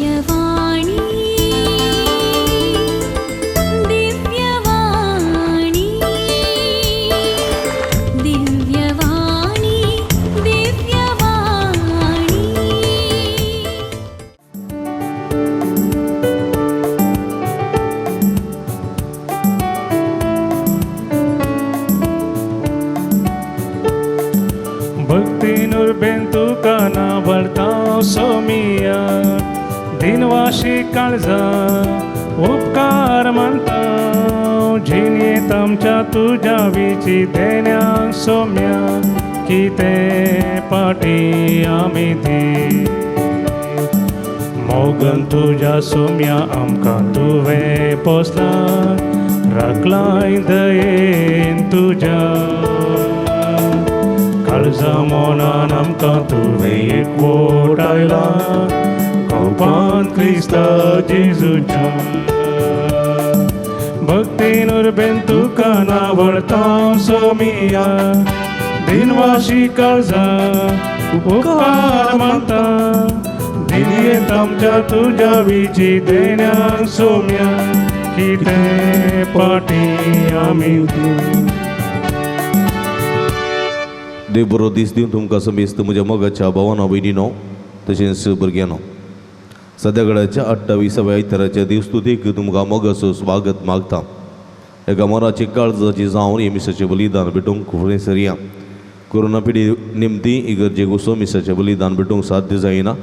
दिव्यवाणी दिव्यवाणी दिव्यवाणी दिव्यवाणी। भक्तीन उर्बेन तुका नावडता सोमिया, दिनवाशी काळजा उपकार मानता। जिणेंत आमच्या तुज्या विची देण्या सोम्या, कितें पाटी आमी दी। मोगन तुज्या सोम्या आमकां तुवें पोसला, राखलाय दयेन तुज्या। काळजा मनान आमकां तुवें एकवट आयला, गोपान क्रिस्ता जेजूच्या। भक्तीन उर्बेन तुका नावडता सोमिया, दिनवाशी काळजा उपकार मानता। दिनयेंत आमच्या तुज्या विची देण्या सोम्या, कितें पाटी आमी दी। देव बरो दीस दिवन तुमकां समेस्त म्हज्या मोगाच्या भावानो भयणीनो तशेंच भुरग्यांनो, सद्या घडाच्या 28व्या आयताराच्या देवस्तुतीक तुमकां मोगाचो स्वागत मागता। एका मनाची काळजाची जावन हे मिसाचें बलिदान भेटोवंक फुडें सरया। कोरोना पिढी निमती इगर्जेक वचून मिसाचें बलिदान भेटोवंक साध्य जायना,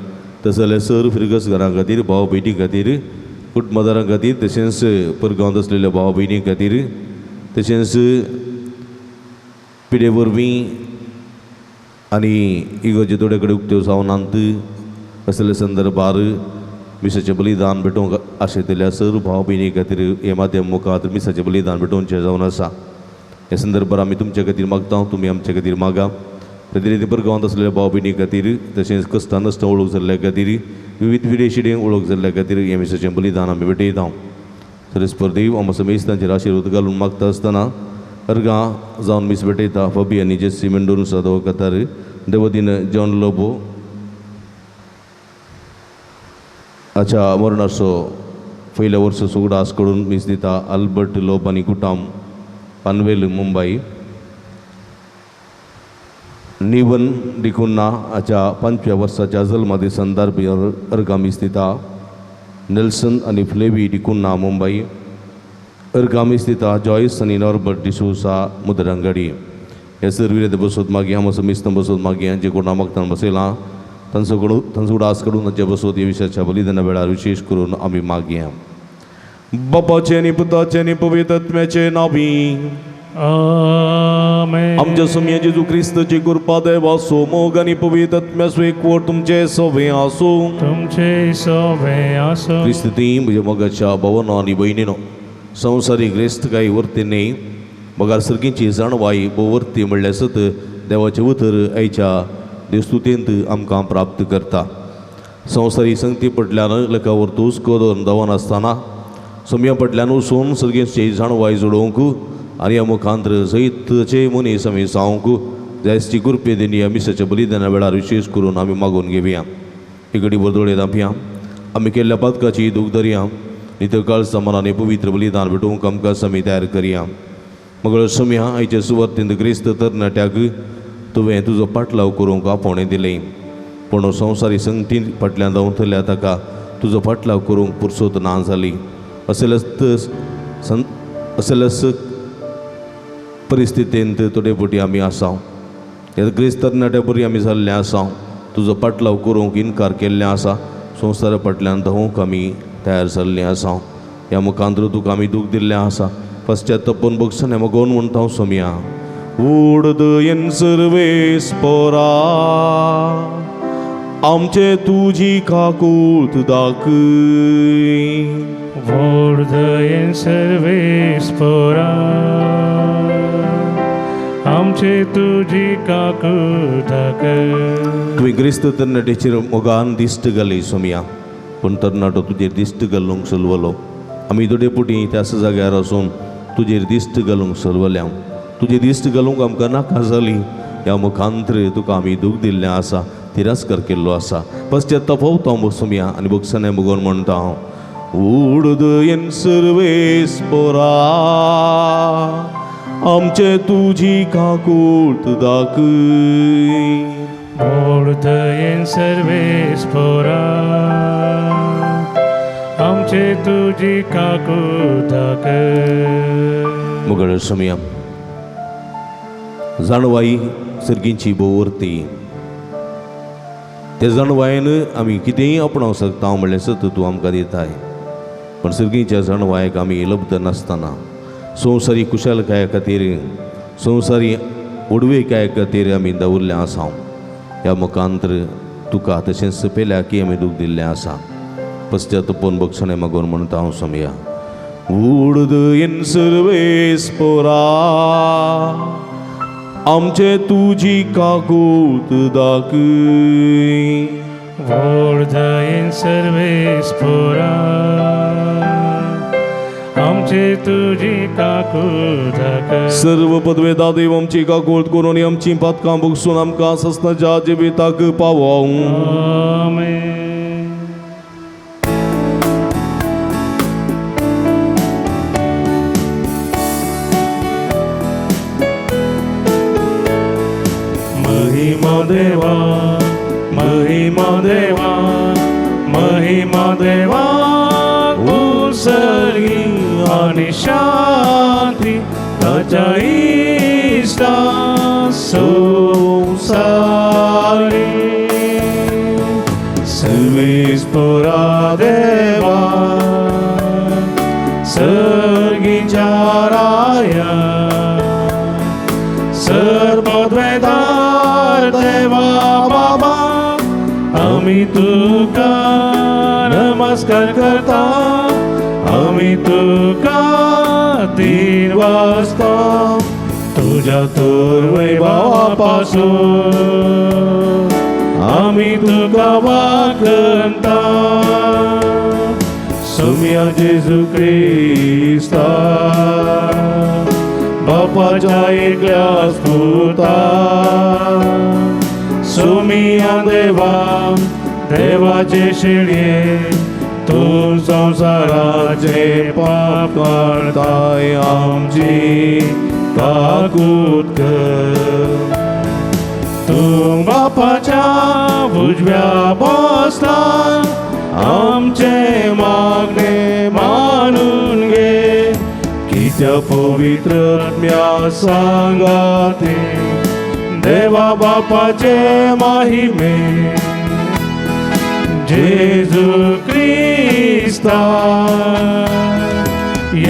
तशें जाल्यार सर फिरगस घरां खातीर, भाव भयणी खातीर, कुटुंबदारां खातीर, तशेंच परगांवांत आसलेल्या भाव भयणी खातीर, तशेंच पिडे वरवीं आनी इगर्जे थोडे कडेन उक्त्यो जावनात असले संदर्भार मिसाचें बलिदान भेटोवंक आशिल्ल्या सर भाव भयणी खातीर हे माध्यम मुखार मिसाचें बलिदान भेटोवचें जावन आसा। ह्या संदर्भार आमी तुमचे खातीर मागता, तुमी आमचे खातीर मागा। प्रतिनिधी परगांवांत आसलेल्या भाव भयणी खातीर तशेंच कश्टां नश्टां वळख जाल्ल्या खातीर, विविध विदेशी वळख जाल्ल्या खातीर हे मिसाचें बलिदान आमी भेटयता। सरस्पर देव आमकां समेस्तांचेर आशिर्वाद घालून मागता आसतना अर्गां जावन मीस भेटयता। फबी आनी जेसी मेंडोन्सा दवकतार, देवदीन जॉन लोबो हाच्या मरणाचो पयल्या वर्सा उगडास करून मीस दिता अल्बर्ट लोब आनी कुटाम, पनवेल, मुंबई। निवन डिकुन्ना हाच्या 5व्या वर्साच्या जल्मादी संदर्भ अर्गां मीस दिता नेल्सन आनी फ्लेवी डिकुन्ना, मुंबई। अर्गां मीस दिता जॉयस आनी नॉर्बर्ट डिसोसा, मुदरंगडी। हे सर विरेद बसोत मागीर हांव समिस्त बसोत मागीर जे कोणा मागतान बसयलां तांचो कडून तांचो उडास करून तांचे बसोत हे विशयाच्या बलिदाना वेळार विशेष करून आमी मागया। बापाचें आनी पुताचें आनी पवित्र आत्म्याचें नांवी आमेन। आमच्या सोमया जेजू क्रिस्ताची कृपा, देवाचो मोग आनी पवित्र आत्म्याचो एकवट तुमचे सवे आसूं। तुमचे सवे आसूं। क्रिस्ती म्हज्या मोगाच्या भावानो आनी भयणीनो, संवसारीक ग्रेस्तकाय वर्ती न्ही बगर सर्गींची जाणवाय भोवर्ती म्हणल्यार सत देवाचें उतर आयच्या देवस्तुतेंत आमकां प्राप्त करता। संवसारी संगती पडल्यान लेखा वर्तूस हुस्को दवरून दवरनासतना सोम्या पडल्यान वचून सर्गेची जाणवाय जोडोवंक आनी ह्या मुखांतर जैतचे मनीस आमी जावंक जायची कृपे दिनी ह्या मिसाच्या बलिदाना वेळार विशेष करून आमी मागून घेवया। ही घडी दोळे धांपया, आमी केल्ल्या पातकाची दूख धरया, नितळ मनान पवित्र बलिदान भेटोवंक आमकां समी तयार करया। मगळ सोम्या आयचे सुवातेंत क्रिस्त तरणाट्याक तुवें तुजो पाटलाव करूंक आपोवणें दिलें, पूण संवसारी संगती फाटल्यान धांवतल्या ताका तुजो फाटलाव करूंक पुरसोत ना जाली। असलेच परिस्थितींत थोडे फावटी आमी आसा, ह्या क्रिस्त तरणाट्या बरी आमी जाल्ले आसा, तुजो पाटलाव करूंक इनकार केल्लें आसा, संवसारा फाटल्यान धांवूंक आमी तयार जाल्ले आसा। ह्या मुखांतर तुका आमी दूख दिल्लें आसा, पश्चातापून बगसने मगोन म्हणटा सोम्या उडद एन सर्वेस पोरा आमचे तुजी काकूत दाखय। व्हड दयेन सर्वेस पोरा आमचे तुजी काकूत दाखय। तुवें क्रिस्त तरणाट्याचेर मोगान दिश्ट घाली सोम्या, पूण तरणाटो तुजेर दिश्ट घालूंक सलवलो। आमी थोडे पुटी त्याच जाग्यार वचून तुजेर दिश्ट घालूंक सलवल्या, तुजी दिश्ट घालूंक आमकां नाका जाली। ह्या मुखांतर तुका आमी दूख दिल्लें आसा, तिरस्कार केल्लो आसा. पश्चाताप बसुया आनी बक्षाने बघून म्हणटा हांव उडद एन सर्वेस पोरा आमचे तुजी काकूट दाखय. बोर्दयेन सर्वेस पोरा आमचे तुजी काकूट दाखय. मुगळ समिया जाणवाई सर्गींची भोवरती ते जाणवायेन आमी कितेंय आपणावंक शकता म्हणलें सत तूं आमकां दिताय, पण सर्गीच्या जाणवायेक आमी लब्ध नासतना संवसारी कुशलकाये खातीर संवसारी उडवेकाये खातीर आमी दवरलें आसा. ह्या मुखांतर तुका तशेंच पेल्याकी आमी दूख दिल्लें आसा. पश्चातापून बक्षणें मागून म्हणटा हांव समया उडद एन सर्वेस पोरा आमचे तुजी काकूट दाखय. वोर्दयेन सर्वेस पोरा आमचे तुजी काकूट दाखय. सर्व पदवेदा देव आमची काकूट करून आमची पातकां भोगसून आमकां ससनाच्या जिविताक पावोवं. आमेन. महिमा देवा महिमा देवा महिमा देवा कुसर्गी आणि शांती ताच्या इश्टा संसारी सर्वेस पुरा देवा सर्गीच्या राया सर्वद्वेदार देवा बाबा आमी तुका नमस्कार करता आमी तुका 3 वाजता तुझ्या तुर्वैभावापासून आमी तुका वाकणता. सुम्या जेजू क्रिस्ता बापाच्या एकल्याच पुता सुमिया देवा देवाचे शिळये तूं संवसाराचे पाप काडताय आमची काकूत कर. तूं बापाच्या उजव्या बसला आमचे मागणे मानून घे कित्या पवित्र आत्म्या सांगाते देवा बापाचे महिमे जेजू क्रिस्ता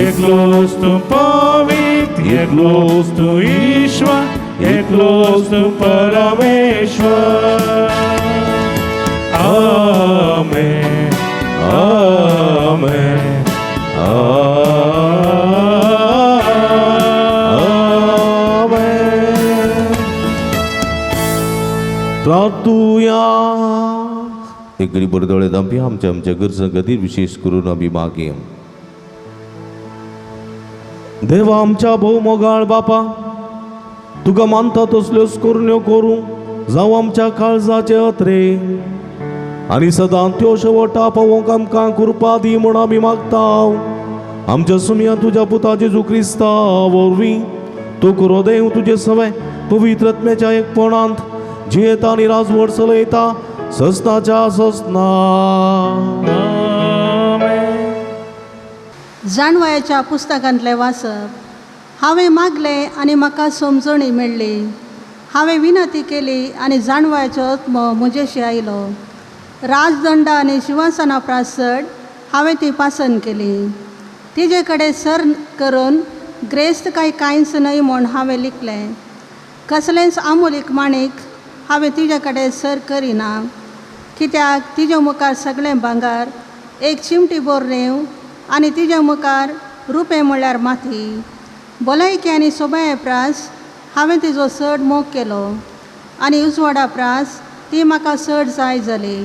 एकलोच तूं पवित्र एकलोच तूं ईश्वर एकलोच तूं परमेश्वर. आमेन आमेन आमेन. प्रार्थुया. एक गरीब बरदोळे दामपी आमच्या आमच्या गरजां खातीर विशेष करून आमी मागया. देवा आमच्या भोव मोगाळ बापा तुका मानता तसल्योच करण्यो करूं जावं आमच्या काळजाचे अत्रे आनी सदां त्यो शेवटा पावोवंक आमकां कृपा दी म्हूण आमी मागता. आमच्या सुमया तुज्या पुता जेजू क्रिस्ता वरवीं तूं करो देव तुजे सवे पवित्र आत्म्याच्या एकपणांत जियेता आनी राजवट चलयता ससनाच्या ससना. जाणवायाच्या पुस्तकांतलें वाचप. हांवें मागलें आनी म्हाका समजणी मेळ्ळी. हांवें विनंती केली आनी जाणवायाचो आत्मो म्हजेशी आयलो. राजदंड आनी शिंवासना प्रास चड हांवें ती पासन केली. तिजे कडेन सर करून ग्रेस्त काय कांयच न्हय म्हूण हांवें लिखलें. कसलेंच आमोलीक माणीक हांवें तिजे कडेन सर करिना, कित्याक तिजे मुखार सगळें भांगर एक चिमटी बोर रेंव आनी तिजे मुखार रुपें म्हळ्यार माती. भलायकी आनी सोबाये प्रास हांवें तिजो चड मोग केलो आनी उजवाडा प्रास ती म्हाका चड जाय जाली,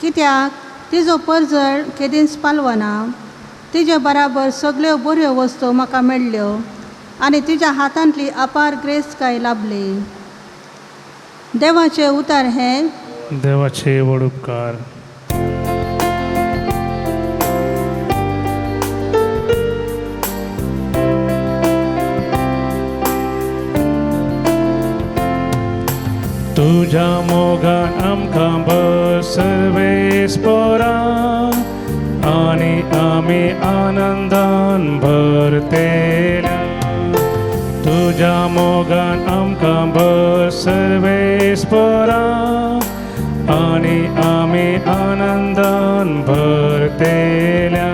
कित्याक तिजो परजळ केदींच पालवना. तिजे बराबर सगळ्यो बऱ्यो वस्तू म्हाका मेळ्ळ्यो आनी तिज्या हातांतली अपार ग्रेस्तकाय लाभली. देवाचें उतर हें देवाचे व्हड उपकार. तुज्या मोगान आमकां बसवेस पोरा आनी आमी आनंदान भरतेल्या. तुज्या मोगान आमकां बसवेस पोरा आनी आमी आनंदान भरतेल्या.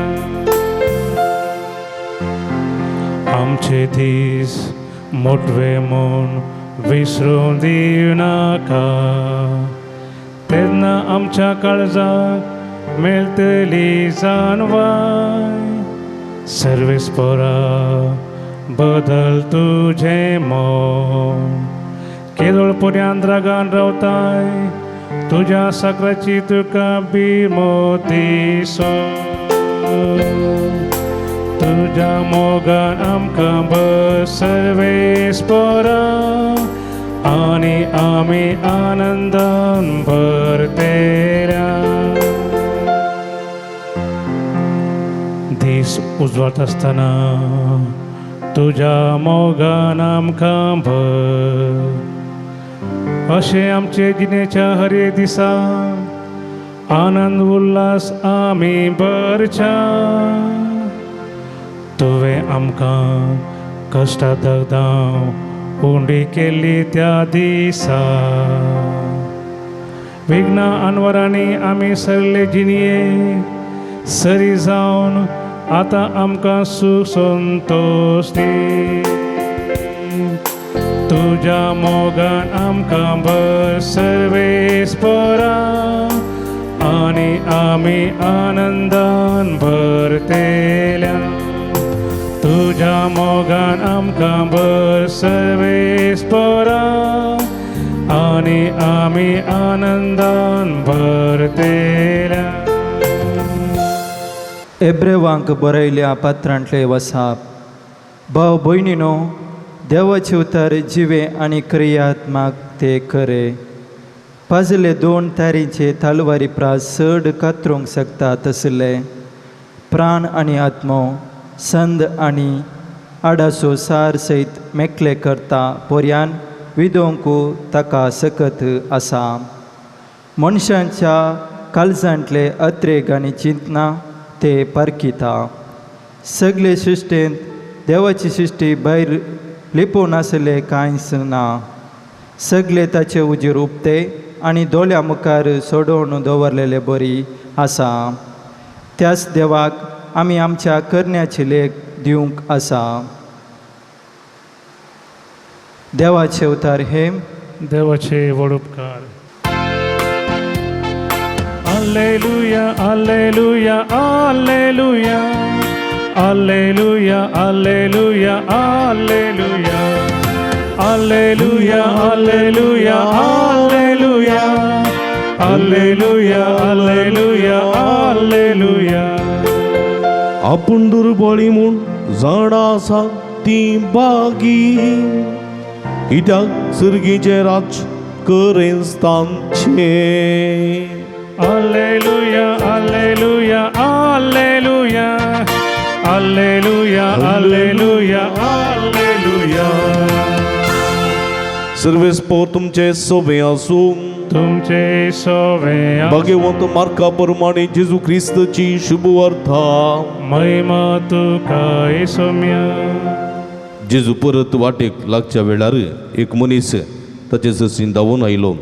आमचे दीस मोटवे म्हूण विसरूं दिवनाका, तेन्ना आमच्या काळजाक मेळटली जाणवाय. सर्वेस पोरा बदल तुजें मन, केदोळ पर्यांत रागान रावताय, तुज्या साकराची तुका बिमो दिसो. तुज्या मोगान आमकां बसवेस पोरा आनी आमी आनंदान भरतेल्या. दीस उजवाडटा आसतना तुज्या मोगान आमकां भर, अशें आमचे जिणेच्या हर एक दिसा आनंद उल्हास आमी भरच्या. तुवें आमकां कश्टा दगदां उंडी केल्ली त्या दिसा, विघ्नां अनवरांनी आमी सरले जिणये सरी जावन आतां आमकां सूख संतोश दी. तुज्या मोगान आमकां बसवेस पोरा आनी आमी आनंदान भरतेल्या. तुज्या मोगान आमकां बसवेस पोरा आनी आमी आनंदान भरतेल्या. एब्रेवांक बरयल्या पत्रांतले वसाप. भाव भयणीनो, देवाचे उतर जिवे आनी क्रियात्मक ते खरे. पाजले दोन तारीचे तलवारी प्रास चड कातरूंक शकता तसले प्राण आनी आत्मो, संद आनी आडासो सार सयत मेकले करता पोरयान विदोवंक ताका सकत आसा. मनशांच्या काळजांतले अत्रेग आनी चिंतना ते पारखिता. सगळे सृश्टेंत देवाची सृश्टी भायर लिपोवन आसले कांयच ना. सगळे ताचे उजीर उपते आनी दोळ्या मुखार सोडोवन दवरलेले बरी आसा. त्याच देवाक आमी आमच्या करण्याचे लेख दिवंक आसा. देवाचे अवतार हे. देवाचे व्हड उपकार. Alleluia, alleluia, alleluia, alleluia, alleluia, alleluia, alleluia, alleluia, alleluia, alleluia, alleluia, alleluia. आपूण दुर्बळी म्हूण जाणा आसा ती बागी, कित्याक सर्गीचें राज्य करेंच तांचें. Alleluia, alleluia, alleluia, alleluia, alleluia, alleluia. सर्वेस्पोर तुमचे सोबे आसूं. तुमचे सोवे. भाग्यवंत मार्का प्रमाणे जेजू क्रिस्तची शुभवार्ता. महिमा तुका सोम्या. जेजू परत वाटेक लागच्या वेळार एक मनीस ताचे सरशीं धांवून आयलो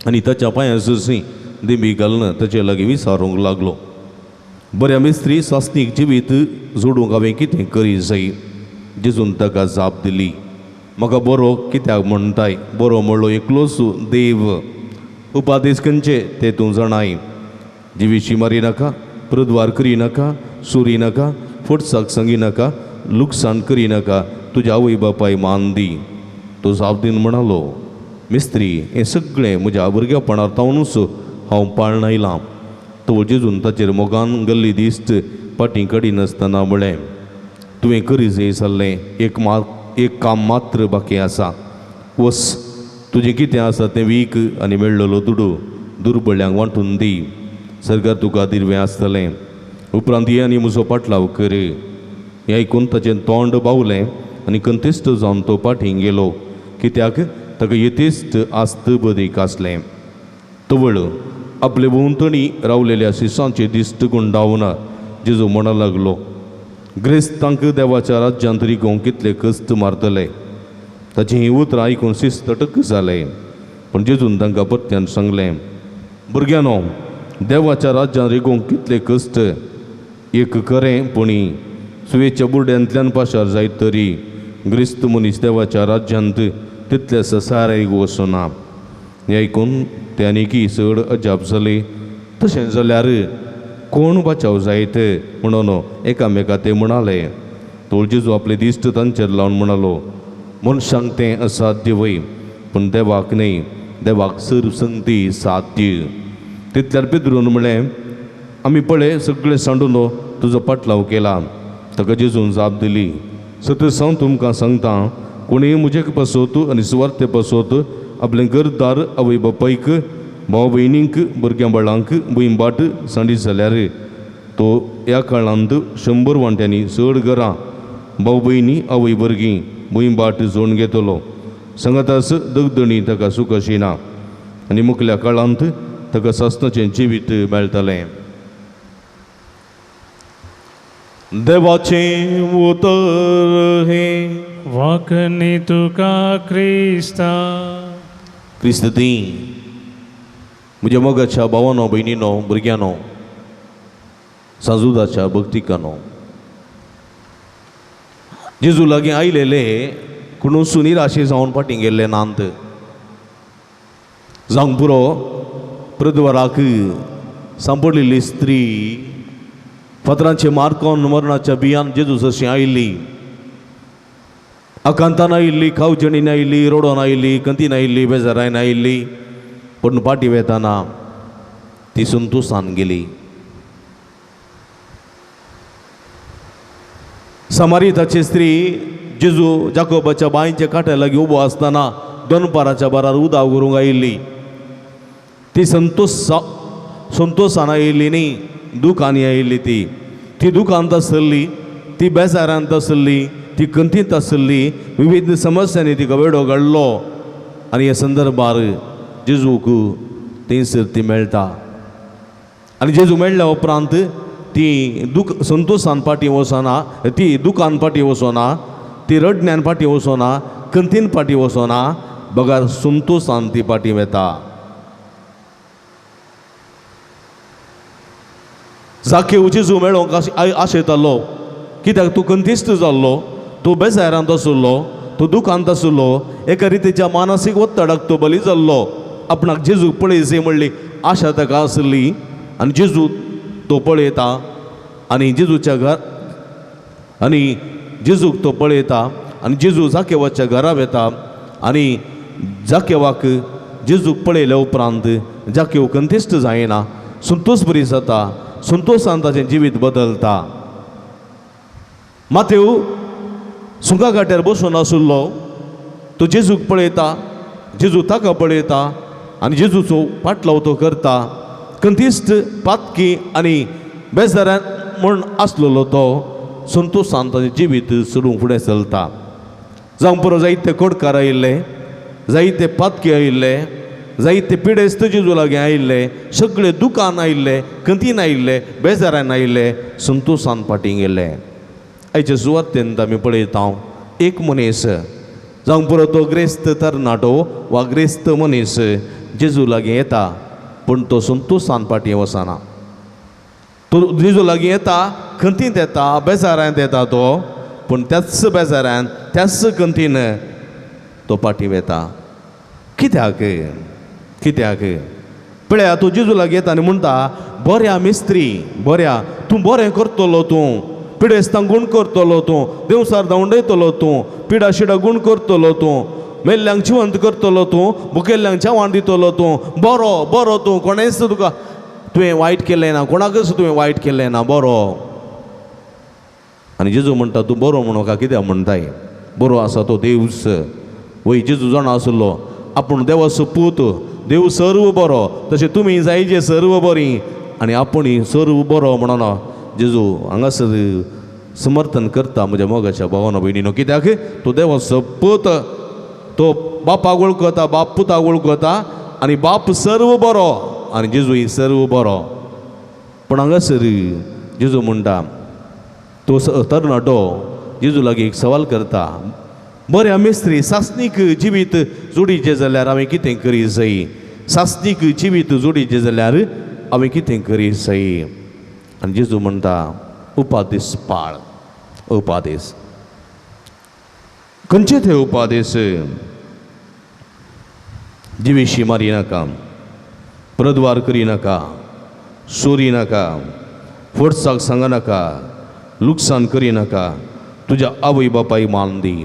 आनी ताच्या पांया सरशीं दिंबी घालून ताचे लागीं विचारूंक लागलो, बऱ्या मिस्त्री, सासणीक जिवीत जोडूंक हांवें कितें करी जाय? जेजून ताका जाप दिली, म्हाका बरो कित्याक म्हणटाय? बरो म्हणलो एकलोच देव. उपादेश खंयचे ते तूं जाणाय. जिवीशी मारी नाका, प्रद्वार करी नाका, चोरी नाका, फटसाक सांगी नाका, लुकसाण करी नाका, तुज्या आवय बापाय मान दी. तो जाप दीन म्हणालो, मिस्त्री, हें सगळें म्हज्या भुरगेपणार तावनूच हांव पाळण आयलां. तो जेजून ताचेर मोगान गल्ली दिस्त फाटीं काडिनासतना म्हळें, तुवें करी जाय जाल्लें एक काम मात्र बाकी आसा. वस, तुजें कितें आसा तें वीक आनी मेळ्ळलो दुडू दुर्बळ्यांक वांटून दी, सरकार तुका दिर्वें आसतलें। उपरांत ये आनी म्हजो पाटलाव कर। हें आयकून ताचें तोंड बावलें आनी कंतेस्त जावन तो फाटीं गेलो, कित्याक ताका येतेस्त आस्त बदीक आसलें। तवळ आपले भोंवतणी रावलेल्या शिसांचे दिश्ट गुंडावन जेजू म्हणा लागलो, ग्रेस्तांक देवाच्या राज्यांत रिगोवंक कितले कश्ट मारतले। ताचीं हीं उतरां आयकून शिस्त तटक जालें, पूण जेजून तांकां परत्यान सांगलें, भुरग्यांनो, देवाच्या राज्यांत रिगोवंक कितले कश्ट, एक खरें पुणी सुयेच्या बुरड्यांतल्यान पाशार जायत तरी ग्रिस्त मनीस देवाच्या राज्यांत तितले ससाराय वचना। हें आयकून ते आनीकय चड अजाप जाले। तशें जाल्यार कोण बचाव जायत म्हणून एकामेका ते म्हणाले। तो जेजू आपले दिश्ट तांचेर लावन म्हणालो, मनशांक तें असाध्य वय, पूण देवाक न्हय, देवाक सर्व संगती साध्य। तितल्यार पेद्रून म्हणलें, आमी पळय सगळें सांडून तुजो पाटलाव केला। ताका जेजून जाप दिली, सतत हांव तुमकां सांगता, कोणीय म्हजे पासत आनी सुवार्थे पासत आपलें घरदार आवय बापायक भाव भयणींक भुरग्यां बाळांक भुंयबाट सांडीत जाल्यार तो ह्या काळांत 100 वांट्यांनी चड घरां भाव भयणी आवय भुरगीं भुंयबाट जोडून घेतलो। सांगाताच दगदणी ताका सूख आशिना आनी मुखल्या काळांत ताका सासणाचें जिवीत मेळटलें। देवाचें उतर हें वाकनी तुका क्रिस्ता। क्रिस्त ती म्हज्या मोगाच्या भावानो भयणीनो भुरग्यांनो सांजुदाच्या भक्तिकानो, जेजू लागीं आयलेले कोणूच निराशे जावन फाटीं गेल्ले नात। जावंक पुरो प्रद्वाराक सांपडलेली स्त्री फातरांचे मार खावन मरणाच्या बियान जेजू जशी आयिल्ली, आकांतान आयिल्ली, खावजणीन आयिल्ली, रडोन आयिल्ली, कंतीन आयिल्ली, बेजारायन आयिल्ली, पूण फाटीं वेताना ती संतोसान गेली। समारिताची स्त्री जेजू जाकोबाच्या बांयच्या कांठ्या लागीं उबो आसतना दनपाराच्या बारार उदक व्हरूंक आयिल्ली। ती संतोसान आयिल्ली न्ही, दुखांनी आयिल्ली। ती ती दुखांत आसली, ती बेजारांत आसली, ती कंतींत आसली, विविध समस्यांनी तिका वेडो घडलो आनी ह्या संदर्भार जेजूक थंयसर ती मेळटा। आनी जेजू मेळ्ळ्या उपरांत ती दुख संतोसान फाटीं वचना, ती दुखान फाटीं वचना, ती रडण्यान फाटीं वचना, कंतीन फाटीं वचना, बगर संतोसान ती फाटीं वता। जाकेव जेजू मेळोंक आशेतालो, कित्याक तूं कंतीस्त जाल्लो, तूं बेजारांत आसलो, तूं दुखांत आसलो, एका रितीच्या मानसीक ಒತ್ತಡಕ್ಕೆ तूं बली जाल्लो। आपणाक जेजूक पळयचे म्हणली आशा ताका आसली आनी जेजू तो पळयता आनी जेजूच्या घर आनी जेजूक तो पळयता आनी जेजू जाकेवाच्या घरा वता आनी जाकेवाक जेजूक पळयल्या उपरांत जाकेव कंतेस्त जायना, संतोष बरी जाता, संतोषान ताचें जिवीत बदलता। मातेव सुंगा घाट्यार बसून आशिल्लो, तो जेजूक पळयता, जेजू ताका पळयता आनी जेजूचो पाटलाव तो करता। कंतीस्त पातकी आनी बेजारान म्हूण आसलेलो तो संतोषान ताचें जिवीत सोडूंक फुडें चलता। जावं पुरो जायते कोडकार आयिल्ले, जायते पातकी आयिल्ले, जायते पिडेस्त जेजू लागीं आयिल्ले, सगळे दुकान आयिल्ले, कंतीन आयिल्ले, बेजारान आयिल्ले, संतोषान फाटीं गेल्ले। आयचे सुवातेंत आमी पळयता एक मनीस, जावं पुरो तो ग्रेस्त तरणाटो वा ग्रेस्त मनीस जेजू लागीं येता, पूण तो संतोषान फाटीं वचना। तो जेजू लागीं येता, खंतींत येता, बेजारांत येता तो, पूण त्याच बेजारान त्याच खंतीन तो फाटीं वता। कित्याक? कित्याक? पळया तो जेजू लागीं येता आनी म्हणटा, बऱ्या मिस्त्री, बऱ्या तूं बरें करतलो, तूं पिडेस्तांक गूण करतलो, तूं देवसार धांवडयतलो, तूं पिडा शिडा गूण करतलो, तूं मेल्ल्यांक जिवंत करतलो, तूं भुकेल्ल्यांक जेवण दितलो, तूं बरो बरो, तूं कोणेच तुका तुवें वायट केलें ना, कोणाकच तुवें वायट केलें ना, बरो। आनी जेजू म्हणटा, तूं बरो म्हणून म्हाका कित्याक म्हणटाय? बरो आसा तो देवूच। वय जेजू जाणा आसलो आपूण देवाचो पूत, देव सर्व बरो तशें तुमी जायजे सर्व बरी आनी आपूण सर्व बरो म्हणून जेजू हांगासर समर्थन करता म्हज्या मोगाच्या भावानो भयणीनो. कित्याक तो देवाचो पूत, तो बापाक वळखता, बाप पुताक वळखता आनी बाप सर्व बरो आनी जेजूय सर्व बरो. पूण हांगासर जेजू म्हणटा तो तरणाटो जेजू लागीं एक सवाल करता, बरें मिस्त्री सासणीक जिवीत जोडीचें जाल्यार हांवें कितें करी जाय? सासणीक जिवीत जोडीचें जाल्यार हांवें कितें करी जाय? आनी जेजू म्हणटा उपादेस पाळ. उपादेस खंयचे ते उपादेस? जिविशी मारी नाका, प्रद्वार करी नाका, चोरी नाका, फोटसाक सांग नाका, लुकसाण करी नाका, तुज्या आवय बापाय मान दी.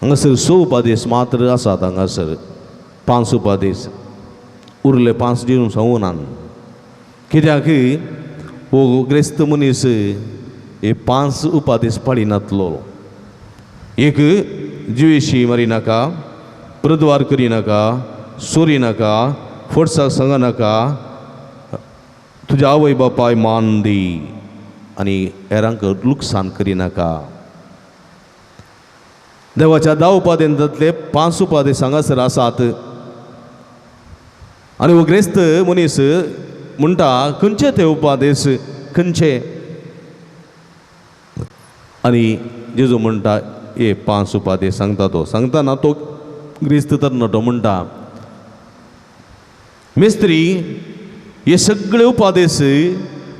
हांगासर 6 उपादेस मात्र आसात. हांगासर 5 उपादेस उरले, 5 दिवन सांगूना. कित्याक हो ग्रेस्त मनीस हे 5 उपादेस पाळिनातलो. एक जिवेशी मारी नाका, प्रद्वार करी नाका, चोरी नाका, फोटसाक सांग नाका, तुज्या आवय बापाय मान दी आनी हेरांक लुकसाण करी नाका. देवाच्या 10 उपादेंतले 5 उपादेस हांगासर आसात. आनी हो ग्रेस्त मनीस म्हणटा खंयचे ते उपादेस खंयचे? आनी जेजू म्हणटा हे 5 उपादेस सांगता. तो सांगतना तो ग्रेस्त तरणाटो म्हणटा मिस्त्री हे सगळे उपादेस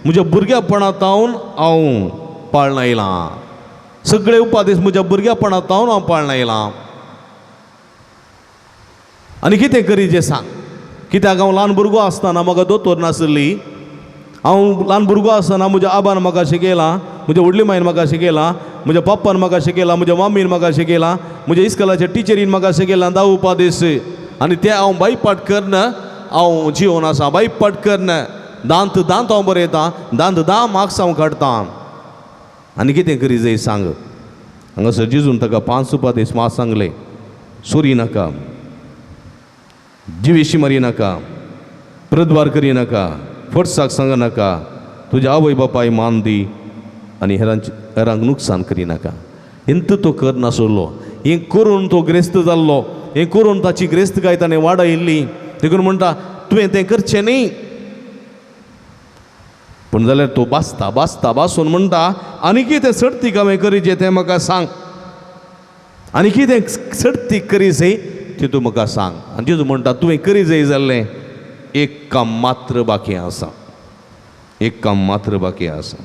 म्हज्या भुरग्यापणांत हांव पाळना आयलां. सगळे उपादेस म्हज्या भुरग्यापणांत हांव पाळना आयलां. आनी कितें करी जें सांग? कित्याक हांव ल्हान भुरगो आसतना म्हाका दोतोर नासली. हांव ल्हान भुरगो आसतना म्हज्या आबान म्हाका शिकयलां, म्हज्या व्हडली मायन म्हाका शिकयलां, म्हज्या पप्पान म्हाका शिकयलां, म्हज्या मामीन म्हाका शिकयलां, म्हज्या इस्कॉलाच्या टिचरीन म्हाका शिकयलां 10 उपादेस. आनी ते हांव बायपाट करन हांव जिवन आसा. बायपाट करन दांत दांत हांव बरयतां, दांत 10 मार्क्स हांव काडटां. आनी कितें करी जाय सांग? हांगासर जेजून ताका 5 उपादेस मात सांगले. चोरी नाका, जिवेशी मारी नाका, प्रद्वार करी नाका, फोटसाक सांग नाका, तुज्या आवय बापाय मान दी आनी हेरांक नुकसान करी नाका. हेंत तो कर नासलो. हें करून तो ग्रेस्त जाल्लो. हें करून ताची ग्रेस्तकाय ताणें वाडयल्ली. देखून म्हणटा तुवें तें करचें न्ही. पूण जाल्यार तो बासता बासता बासून म्हणटा आनी कितें सडतीक हांवें करीचें तें म्हाका सांग, आनी कितें सडतीक करी जाय तें तूं म्हाका सांग. आनी जेजू म्हणटा तुवें करी जाय जाल्लें एक काम मात्र बाकी आसा. एक काम मात्र बाकी आसा.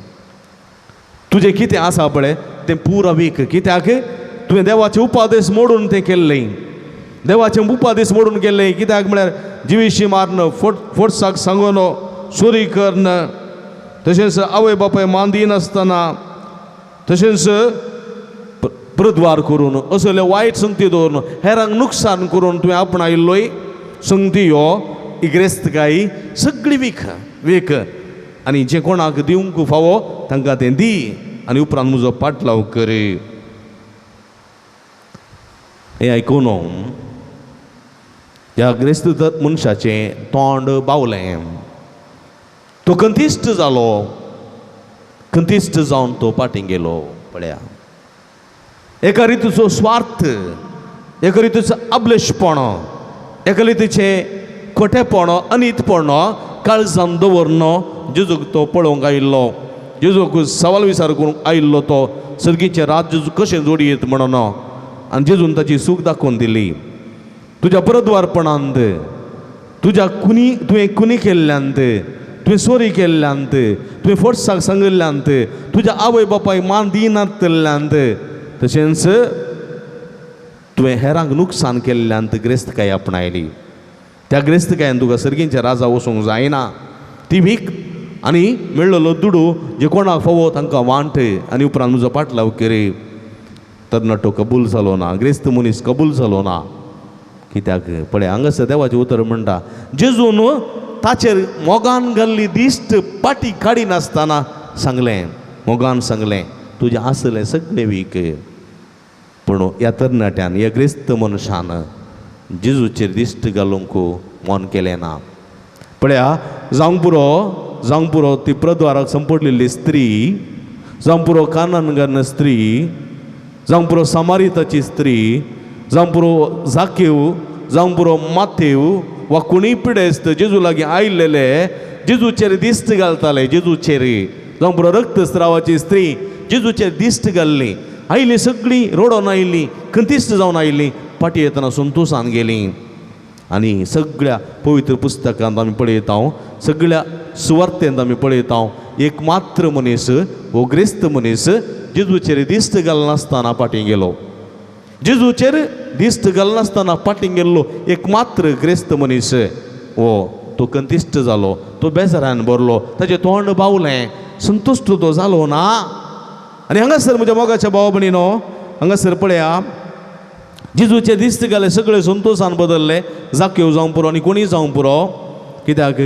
तुजें कितें आसा पळय तें पुरा वीक. कित्याक तुवें देवाचे उपादेस मोडून तें केल्लें. देवाचे उपादेस मोडून केल्लें. कित्याक म्हळ्यार जिविशी मारन, फोटसाक सांगून, चोरी करन, तशेंच आवय बापाय मान दिनासतना, तशेंच प्रद्वार करून, असले वायट संगती दवरून हेरांक नुकसान करून तुवें आपणायल्लोय संगती ह्यो इग्रेस्तकाय सगळी वीक वीक. आनी जें कोणाक दिवंक फावो तांकां तें दी आनी उपरांत म्हजो पाटलाव कर. हें आयकून ह्या ग्रेस्त मनशाचें तोंड बावलें. तो कंतिश्ट जालो. कंतिश्ट जावन तो पाटीं गेलो. पळया एका रितीचो स्वार्थ, एका रितीचो आबलेशपण, एका रितीचें खोटेपण, अनीतपण काळजान दवरन जेजूक तो पळोवंक आयिल्लो. जेजूक सवाल विचार करूंक आयिल्लो. तो सर्गीचें रात जेजू कशें जोडयेत म्हणून आनी जेजून ताची सूख दाखोवन दिली. तुज्या परद्वारपणांत, तुज्या कुनी तुवें कुनी केल्ल्यांत, तुवें चोरी केल्ल्यांत, तुवें फोटसाक सांगिल्ल्यांत, तुज्या आवय बापाय मान दिनातल्ल्यांत, तशेंच तुवें हेरांक नुकसान केल्ल्यांत ग्रेस्तकाय आपणायली. त्या ग्रेस्तकायेन तुका सर्गींच्या राजा वचूंक जायना. ती वीक आनी मेळ्ळलो दुडू जे कोणाक फावो तांकां वांट आनी उपरांत म्हजो पाटलाव केरे. तरणाटो कबूल जालो ना, ग्रेस्त मनीस कबूल जालो ना. कित्याक पळय हांगासर देवाचें उतर म्हणटा जेजून ताचेर मोगान घाल्ली दिश्ट पाटी काडिनासतना सांगलें, मोगान सांगलें तुजें आसलें सगळें वीक. पूण ह्या तरणाट्यान, ह्या ग्रेस्त मनशान जेजूचेर दिश्ट घालूंक मन केलें ना. पळया जावंक पुरो, जावंक पुरो ती प्रद्वाराक संपडलेली स्त्री, जावंक पुरो काननगन स्त्री, जावंक पुरो सामारिताची स्त्री, जावंक पुरो जाकेव, जावंक पुरो माथेव वा कोणीय पिडेस्त जेजू लागीं आयिल्लेले जेजूचेर दिश्ट घालताले. जेजूचेर जावंक पुरो रक्तस्रावाची स्त्री जेजूचेर दिश्ट घाल्ली. आयिल्ली सगळीं रोडोन आयिल्लीं, खंतिश्ट जावन आयिल्लीं, फाटीं येतना संतोशान गेलीं. आनी सगळ्या पवित्र पुस्तकांत आमी पळयता, सगळ्या सुवार्तेंत आमी पळयता, एक मात्र मनीस हो ग्रेस्त मनीस जेजूचेर दिश्ट घालनासतना फाटीं गेलो. जेजूचेर दिश्ट घालनासतना फाटीं गेल्लो एक मात्र ग्रेस्त मनीस हो तो कंतिश्ट जालो, तो बेजारान भरलो, ताचें तोंड बावलें, संतुश्ट तो जालो ना. आनी हांगासर म्हज्या मोगाच्या भाव भयणीनो, हांगासर पळया जेजूचे दिश्ट घाले, सगळे संतोशान बदलले. जाक्यो जावंक पुरो आनी कोणीय जावंक पुरो, कित्याक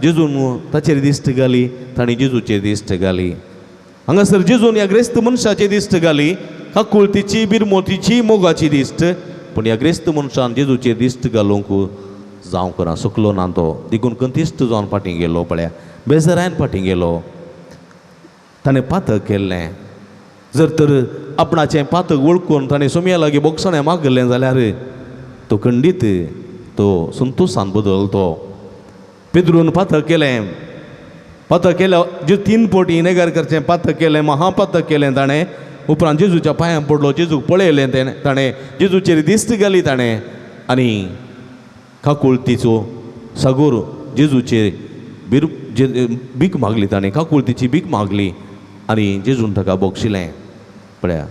जेजून ताचेर दिश्ट घाली, ताणें जेजूचेर दिश्ट घाली. हांगासर जेजून ह्या ग्रेस्त मनशाची दिश्ट घाली, काकुळतीची, बिरमोतीची, मोगाची दिश्ट. पूण ह्या ग्रेस्त मनशान जेजूचेर दिश्ट घालूंक जावंक ना, शकलो ना तो, देखून कंतिश्ट जावन फाटीं गेलो. पळया बेजारान फाटीं गेलो. ताणें पातक केल्लें, जर तर आपणाचें पातक वळखून ताणें सोमया लागीं बोगसणें मागलें जाल्यार तो खंडीत तो संतोशान बदलतो. पेद्रून पातक केलें, पातक केल्या जे 3 पटी नेगार करचें पातक केलें, महापातक केलें ताणें. उपरांत जेजूच्या पांयां पडलो, जेजूक पळयलें तेणें, ताणें जेजूचेर दिश्ट घाली ताणें आनी काकुळतीचो सागोर जेजूचेर बिर भीक मागली ताणें, काकुळतीची भीक मागली आनी जेजून ताका बक्षिलें. पळया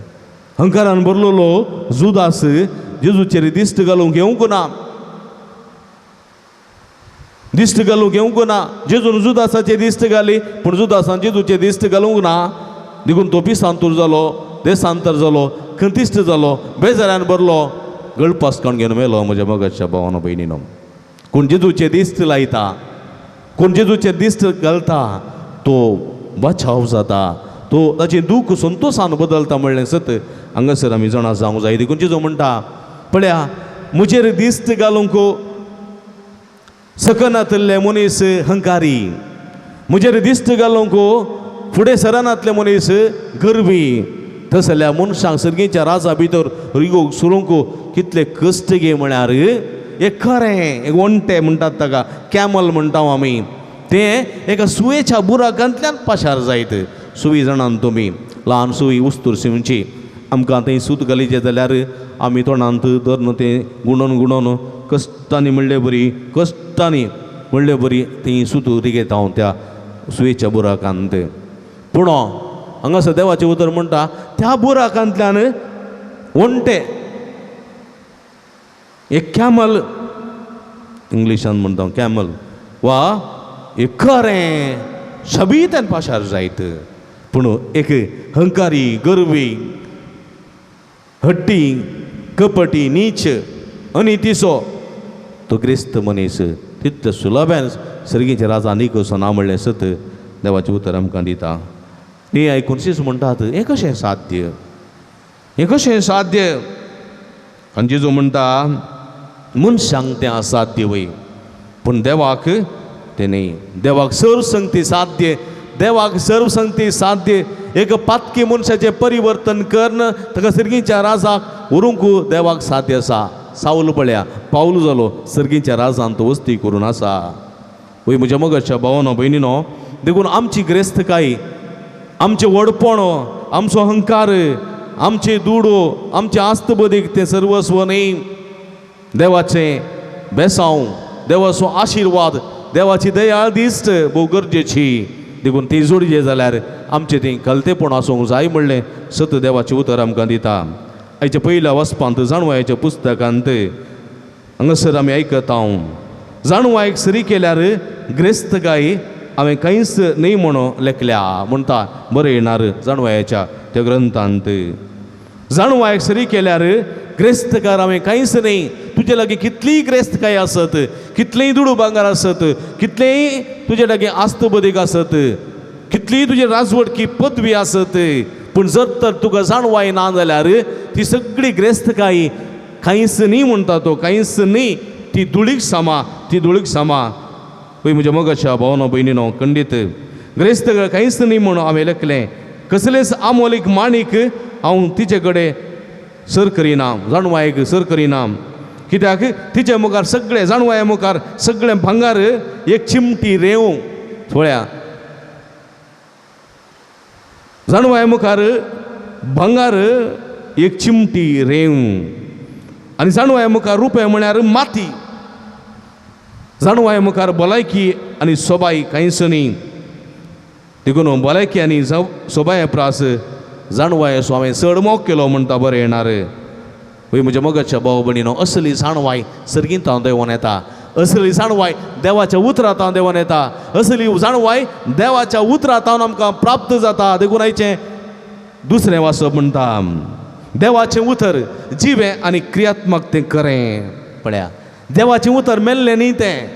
हंकारान भरलेलो जुदास जेजूचेर दिश्ट घालूंक येवंक ना, दिश्ट घालूंक येवंक ना. जेजून जुदासाचेर दिश्ट घाली, पूण जुदासान जेजूचेर दिश्ट घालूंक ना, देखून तो पिसांतूर जालो, देसांतर जालो, खंतिश्ट जालो, बेजारान भरलो, गळपास काडून घेवन मेलो. म्हज्या मोगाच्या भावानो भयणीनो, कोण जेजूचेर दिश्ट लायता, कोण जेजूचेर दिश्ट घालता तो बचाव जाता, तो ताचें दूख संतोशान बदलता म्हणलें सत हांगासर आमी जाणा जावंक जाय. देखून जेजू म्हणटा, पळया म्हजेर दिश्ट घालूंक सकनातले मनीस हंकारी, म्हजेर दिश्ट घालूंक फुडें सरनातले मनीस गर्वी, तसल्या मनशांक सर्गीच्या राजा भितर रिगोवंक सुरूंक कितले कश्ट गे म्हळ्यार एक खरें एक वणटे म्हणटात ताका, कॅमल म्हणटा आमी, तें एका सुयेच्या बुराकांतल्यान पाशार जायत. सुवी जाणान तुमी, ल्हान सुवी उस्तूर शिंवची, आमकां थंय सूत घालीचें जाल्यार आमी तोंडांत धरून तें गुंडोवन गुंडोवन कश्टांनी म्हणले बरी, कश्टांनी म्हणले बरी ती सूत रिगयता हांव त्या सुयेच्या बुराकांत. पूण हांगासर देवाचें उतर म्हणटा त्या बुराकांतल्यान वणटे एक कॅमल, इंग्लिशान म्हणटा कॅमल, वा एक खरें शबीतान पाशार जायत. पूण एक हंकारी, गर्वी, हट्टी, कपटी, नीच अनितीचो तो क्रिस्त मनीस तितले सुलभ्यान सर्गीचे राजा निकोसो ना म्हणलें सत देवाचें उतर आमकां दिता. ती आयकून शीस म्हणटात, हें कशें साध्य, हें कशें साध्य? आनी जेजू म्हणटा मनशांक तें असाध्य वय, पूण देवाक तें न्ही. देवाक सर्वसंगती साध्य, देवाक सर्वसंगती साध्य. एक पातकी मनशाचें परिवर्तन करून ताका सर्गीच्या राजाक व्हरूंक देवाक साध्य आसा. सावल पळया पावल जालो सर्गीच्या राजान तो वस्ती करून आसा. वय म्हज्या मोगाच्या भावानो भयणीनो, देखून आमची ग्रेस्तकाय, आमचें व्हडपण, आमचो अहंकार, आमचे दुडो, आमचें आस्त बदीक तें सर्वस्व न्ही. देवाचें बेसांव, देवाचो आशिर्वाद, देवाची दयाळ दिश्ट भोव गरजेची. देखून ती जोडये जाल्यार आमचें तें कलतेपण आसूंक जाय म्हणलें सत देवाचें उतर आमकां दिता. आयच्या पयल्या वचपांत जाणवायच्या पुस्तकांत हांगासर आमी आयकता, जाणवायक सरी केल्यार ग्रेस्तकाय हांवें कांयच न्हय म्हणून लेखल्या म्हणटा बरें येणार जाणवायच्या त्या ग्रंथांत. जाणवायक सरी केल्यार ग्रेस्तकार हांवें कांयच न्हय. तुजे लागीं कितलीय ग्रेस्तकाय आसत, कितलेय दुडू भांगर आसत, कितलेय तुजे लागीं आस्त बदीक आसत, कितलीय तुजी राजवटकी पदवी आसत, पूण जर तर तुका जाणवाय ना जाल्यार ती सगळी ग्रेस्तकाय कांयच न्ही म्हणटा तो, कांयच न्ही, ती धुळीक सामा, ती धुळीक सामा. पळय म्हज्या मोगाच्या भावनो भयणीनो, खंडीत ग्रेस्त कांयच न्ही म्हणून हांवें लेखलें. कसलेंच आमोलीक माणीक हांव तिचे कडेन सर करिना, जाणवायक सर करिना. कित्याक तिचे मुखार सगळें जाणवाये मुखार सगळें भांगार एक चिमटी रेंव. थोड्या जाणवाये मुखार भांगार एक चिमटी रेंव आनी जाणवाये मुखार रुपये म्हळ्यार माती. जाणवाये मुखार भलायकी आनी सोबाय कांयच न्ही. देखून भलायकी आनी सोबाये प्रास जाणवायेचो हांवें चड मोग केलो म्हणटा बरें येणार. वय म्हज्या मोगाच्या भाव भयणीनो, असली जाणवाय सर्गींत हांव देंवोन येता, असली जाणवाय देवाच्या उतरांत हांव देंवोन येता, असली जाणवाय देवाच्या उतरांत हांव आमकां प्राप्त जाता. देखून आयचें दुसरें वाचप म्हणटा देवाचें उतर जिवें आनी क्रियात्मक तें करें. पळया देवाचें उतर मेल्लें न्ही तें,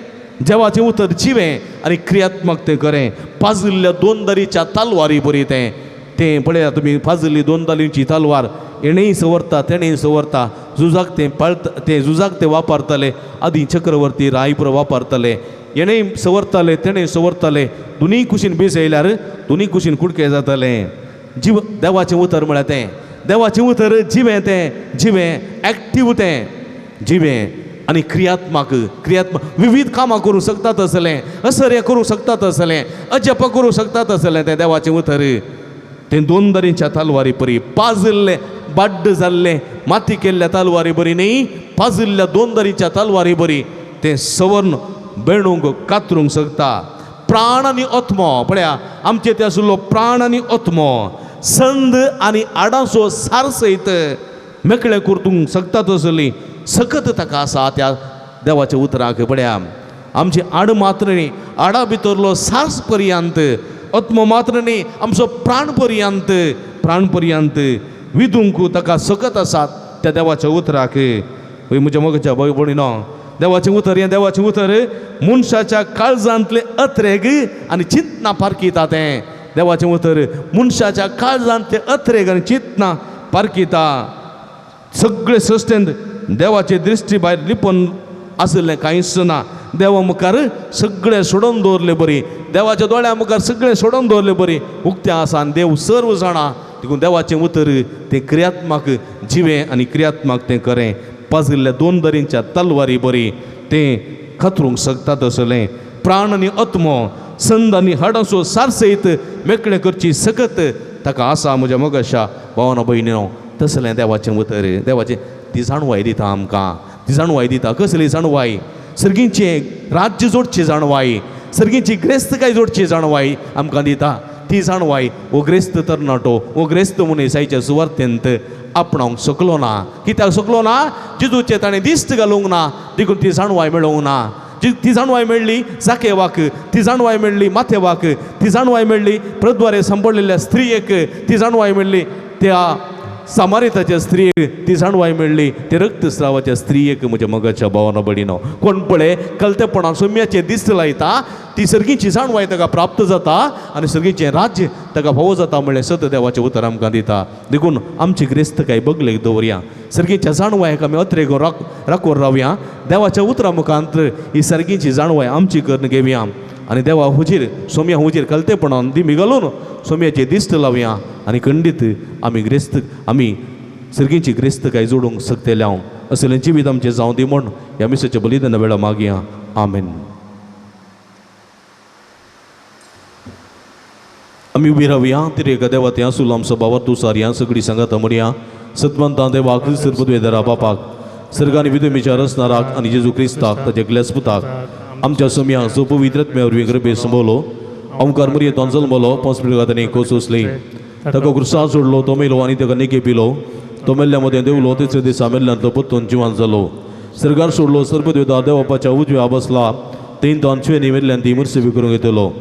देवाचें उतर जिवें आनी क्रियात्मक तें करें. पाजिल्ल्या दोन दरीच्या तालवारी बरी तें, तें पळया तुमी, पाजिल्ली दोन दालींची तलवार हेणेय सवरता तेणेय सवरता. झुजाक तें पाळत, तें झुजाक तें वापरताले आदीं चक्रवर्ती रायपुर वापरताले. हेणेय सवरताले तेणेय सवरताले, दोनूय कुशीन बेस येयल्यार दोनूय कुशीन कुडके जाताले. जीव देवाचें उतर म्हळ्यार तें, देवाचें उतर जिवें तें, जिवें एक्टीव तें, जिवें आनी क्रियात्मक, क्रियात्मक विविध कामां करूंक शकतात आसलें, असर्य करूंक शकतात आसलें, अजप करूंक शकतात आसलें तें देवाचें उतर. तें दोन दरींच्या तलवारी परी पाजिल्लें बाड्ड जाल्लें माती केल्ल्या तलवारी बरी न्ही, पाजिल्ल्या दोन दरींच्या तलवारी बरी तें सवर्ण बेणूंक कातरूंक शकता. प्राण आनी आत्मो पळया आमचे ते आशिल्लो प्राण आनी आत्मो संद आनी आडांचो सार सयत मेकळें करतूंक शकता तसली सकत ताका आसा त्या देवाच्या उतराक. पळया आमची आड मात्र न्ही, आडा भितरलो सास पर्यंत, आत्मो मात्र न्ही, आमचो प्राण पर्यंत, प्राण पर्यंत विदूंक ताका सकत आसात त्या देवाच्या उतराक. हय म्हज्या मोगाच्या भाव भयणीनो, देवाचें उतर हें देवाचें उतर मनशाच्या काळजांतलें अत्रेग आनी चिंतना पारखिता. तें देवाचें उतर मनशाच्या काळजांतलें अत्रेग आनी चिंतना पारखिता. सगळे सृश्टेंत देवाचे दृश्टी भायर लिपून आशिल्लें कांयच ना. देवा मुखार सगळें सोडून दवरलें बरी, देवाच्या दोळ्या मुखार सगळें सोडून दवरलें बरी उक्तें आसा आनी देव सर्व जाणा. देखून देवाचें उतर तें क्रियात्मक जिवें आनी क्रियात्मक तें करें. पाजिल्ल्या दोन दरींच्या तलवारी बरी तें खतरूंक शकता तसलें. प्राण आनी आत्मो संद आनी हाडांचो सारसयत मेकळें करची सकत ताका आसा. म्हज्या मोगाच्या भावानो भयणीनो, तसलें देवाचें उतर देवाचें ती जाणवाय दिता आमकां, ती जाणवाय दिता. कसली जाणवाय? सर्गींचें राज्य जोडची जाणवाय, सर्गींची ग्रेस्तकाय जोडची जाणवाय आमकां दिता. ती जाणवाय हो ग्रेस्त तरणाटो, हो ग्रेस्त मनीस आयच्या सुवार्थेंत आपणावंक शकलो ना. कित्याक शकलो ना? जेजूचें ताणें दिश्ट घालूंक ना, देखून ती जाणवाय मेळोवंक ना. ती जाणवाय मेळ्ळी जाकेवाक, ती जाणवाय मेळ्ळी माथेवाक, ती जाणवाय मेळ्ळी प्रद्वारे सांपडलेल्या स्त्रियेक, ती जाणवाय मेळ्ळी त्या सामारिताच्या स्त्रियेक, ती जाणवाय मेळ्ळी ते रक्तस्रावाच्या स्त्रियेक. म्हज्या मोगाच्या भावानो भयणीनो, कोण पळय कलतेपणान सोम्याचें दिश्ट लायता ती सर्गीची जाणवाय ताका प्राप्त जाता आनी सर्गीचें राज्य ताका फावो जाता म्हणलें सत देवाचें उतर आमकां दिता. देखून आमची ग्रेस्तकाय बगलेक दवरया, सर्गीच्या जाणवायेक आमी अत्रेग राखून रावया. देवाच्या उतरा मुखांत ही सर्गीची जाणवाय आमची करून घेवया आनी देवा हुजीर सोम्या हुजीर कलतेपणान दिमी घालून सोम्याचें दिश्ट लावया आनी खंडीत आमी ग्रेस्त आमी सर्गीची ग्रेस्तकाय जोडूंक शकतले हांव. असलें जिवीत आमचें जावं दी म्हूण ह्या मिसाच्या बलिदाना वेळा मागया. आमेन. आमी उबी रावया. तिरेक देवा ते आसूल आमचो बाबा तुसार ह्या सगळी सांगाता म्हणया. सतवंतां देवाक सरपदवेदरा बापाक सर्गानी विदुमीच्या रचनाराक आनी जेजू क्रिस्ताक ताच्या ग्लेसपुताक आमच्या सोम्या जो पवित्र आत्म्या वरवीं गर्भे संभवलो, ओंकार मुरयेंत जल्मलो, पोंस पिळगातांनी कोसोसली, ताका क्रुसार सोडलो, तो मेलो आनी ताका निके पिलो, तो मेल्ल्या मदें देवलो, तिसऱ्या दिसा मेल्ल्यांतलो परतून जिवान जालो, सर्गार सोडलो, सर्पदेवता देवपाच्या उजव्या बसला, तीन तान चुवेनी मेल्ल्यान ती मुर्सेवी करूंक येतलो.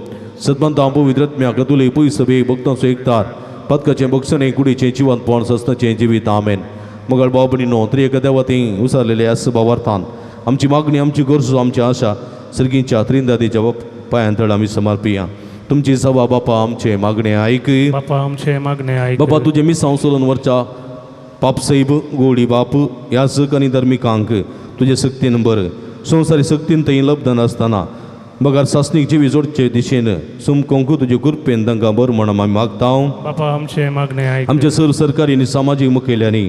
सतवंतां पवित्र आत्म्या कतुली पयसबे भक्तांचो एकतार पदकाचें बक्षणें कुडीचें जिवंतपण सस्नाचें जिवीत. आमेन. मगळ भाव भयणीनो, त्रिएक देवा ती उसारलेले आस भावार्थान आमची मागणी, आमची गरजो, आमची आशा सर्गींच्या त्रिंदादीच्या पांयां तळ आमी समर्पिया. तुमची सभा बापा आमचे मागणे आयक, बापा आमचे मागणे आयक. बापा तुजें मिसांव सोडून वरच्या पापसैब गोडी बाप याजक आनी धर्मिकांक तुजे सक्तीन बर संवसारी सक्तीन थंय लब्ध नासतना बगर सासणीक जिवी जोडचे दिशेन सुमकोंक तुजे कृपेन तांकां बर म्हण आमी मागता. बापा आमचे मागणे आयक. आमचे सर सरकारी आनी सामाजीक मुखेल्यांनी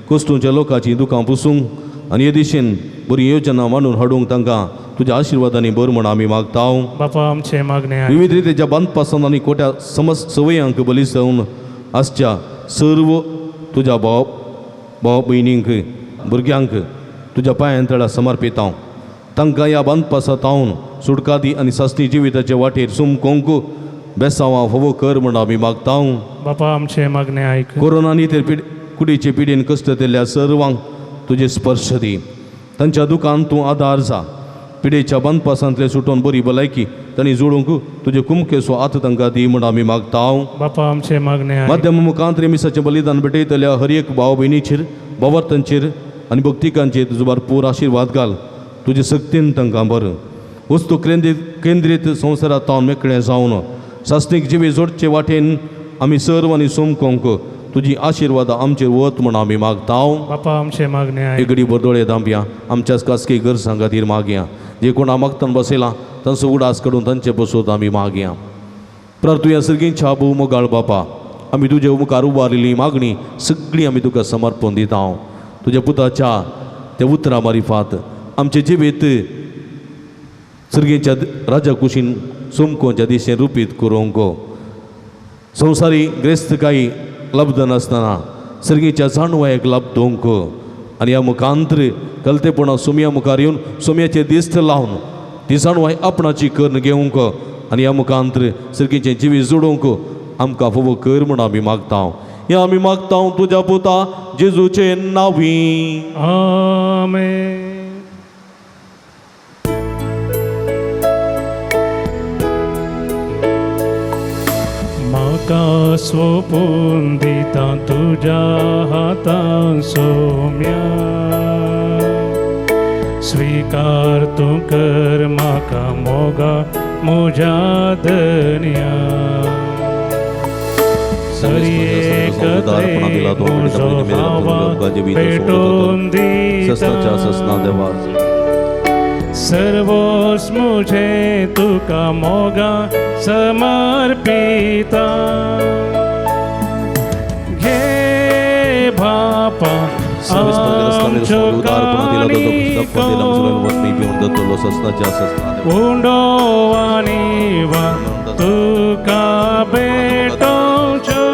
कोस्तूंच्या लोकांची दुकां पुसूंक आनी हे दिशेन बरी योजना मांडून हाडूंक तांकां तुज्या आशिर्वादांनी बर म्हण आमी मागता. बापा आमचे मागणे आयक. विविध रितीच्या बांदपासान आनी खोट्या समज सवयांक बली जावन आसच्या सर्व तुज्या भाव भाव भयणींक भुरग्यांक तुज्या पांयां तळा समर्पितां. तांकां ह्या बांदपासा तावन सुटका दी आनी सासणी जिविताचे वाटेर सुमकोंक बेसांवां फोवो कर म्हण आमी मागता. बापा आमचे मागणे आयक. कोरोना आनी इतर पिड कुडीचे पिडेन कश्ट दिल्ल्या सर्वांक तुजे स्पर्श दी. तांच्या दुकान तूं आदार जा. पिडेच्या बांदपासांतले सुटोवन बरी भलायकी तांणी जोडूंक तुजे कुमकेचो आत तांकां दी म्हण आमी मागता. बापा आमचे मागणे आयक. माध्यम मुखांत मिसाचें बलिदान भेटयतल्या हर एक भाव भयणीचेर भावार्थांचेर आनी भक्तिकांचेर तुजो भरपूर आशिर्वाद घाल. तुजे सक्तीन तांकां बरें वस्तू केंद्रीत संवसारांत तावन मेकळें जावन सासणीक जिवी जोडचे वाटेन आमी सर्व आनी सोमकोंक तुजी आशिर्वादां आमचेर वत म्हण आमी मागता. बापा आमचे मागणे आयक. एक घडी दोळे धांपया आमच्याच खासगी गरजां खातीर मागया. जे कोणा मागतान बसयला तांचो उडास काडून तांचे बसोत आमी मागया. प्रार्थुया सर्गींच्या भोव मोगाळ बापा, आमी तुजे मुखार उबारिल्ली मागणी सगळी आमी तुका समर्पण दिता. तुज्या पुताच्या त्या उतरां मारिफात आमचें जिवीत सर्गींच्या राजा कुशीन सोमकोच्या दिशेन रुपीत करूंक संवसारी ग्रेस्तकाय लब्ध नासतना सर्गीच्या जाणवायक लाभ दिवंक आनी ह्या मुखांतर कलतेपणा सोमया मुखार येवन सोमयाचे दिस्त लावन ती जाणवाय आपणाची करून घेवंक आनी ह्या मुखांतर सर्गीचें जिवीत जोडूंक आमकां फोवो कर म्हूण आमी मागता. ह्या आमी मागता तुज्या पुता जेजूचे नांवी. आमेन. म्हाका सोपून दिता तुज्या हातान सोम्या, स्वीकार तूं कर म्हाका मोगा म्हज्या धनया. म्हजो हावा पेटोवन दिता सर्वोस मुझे तुका मोगा समर्पिता. घे बापा आमच्यो काणिको उंडो आनी वा तुका भेटोवच्यो.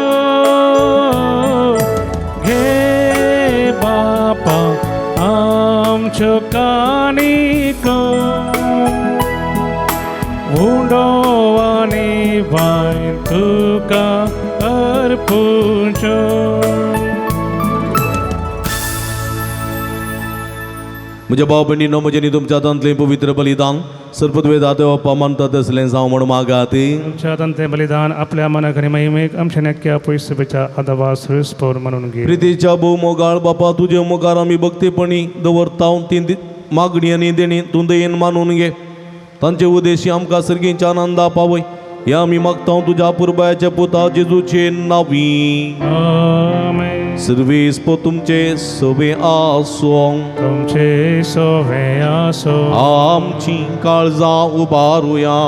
घे बापा आमच्यो काणिको उंडो आनी वाय तुका अर्पुच्यो. म्हज्या भाव भयणीनो, म्हजें न्ही तुमच्या हातांतलें पवित्र बलिदान सर्पद्वेदा देवा मानता तसलें जावं म्हूण मागात. तुमच्या हातांतलें बलिदान आपल्या मनाक आनी महिमेक आमच्या नक्क्या पयसुपेच्या आदावा सुरेस्पोर म्हणून घे. प्रितीच्या भोव मोगाळ बापा, तुजे मुखार आमी भक्तीपणी दवरता ती मागणी आनी देणी तूं दयेन मानून घे. तांचे उद्देशी आमकां सर्गींच्या आनंदा पावय ह्या आमी मागता तुज्या पुरबायाच्या पुता जेजूचे नांवी. आमेन. सर्वेस पो तुमचे सवे आसो, तुमचे सोवे आसो. आमची काळजां उबारुया.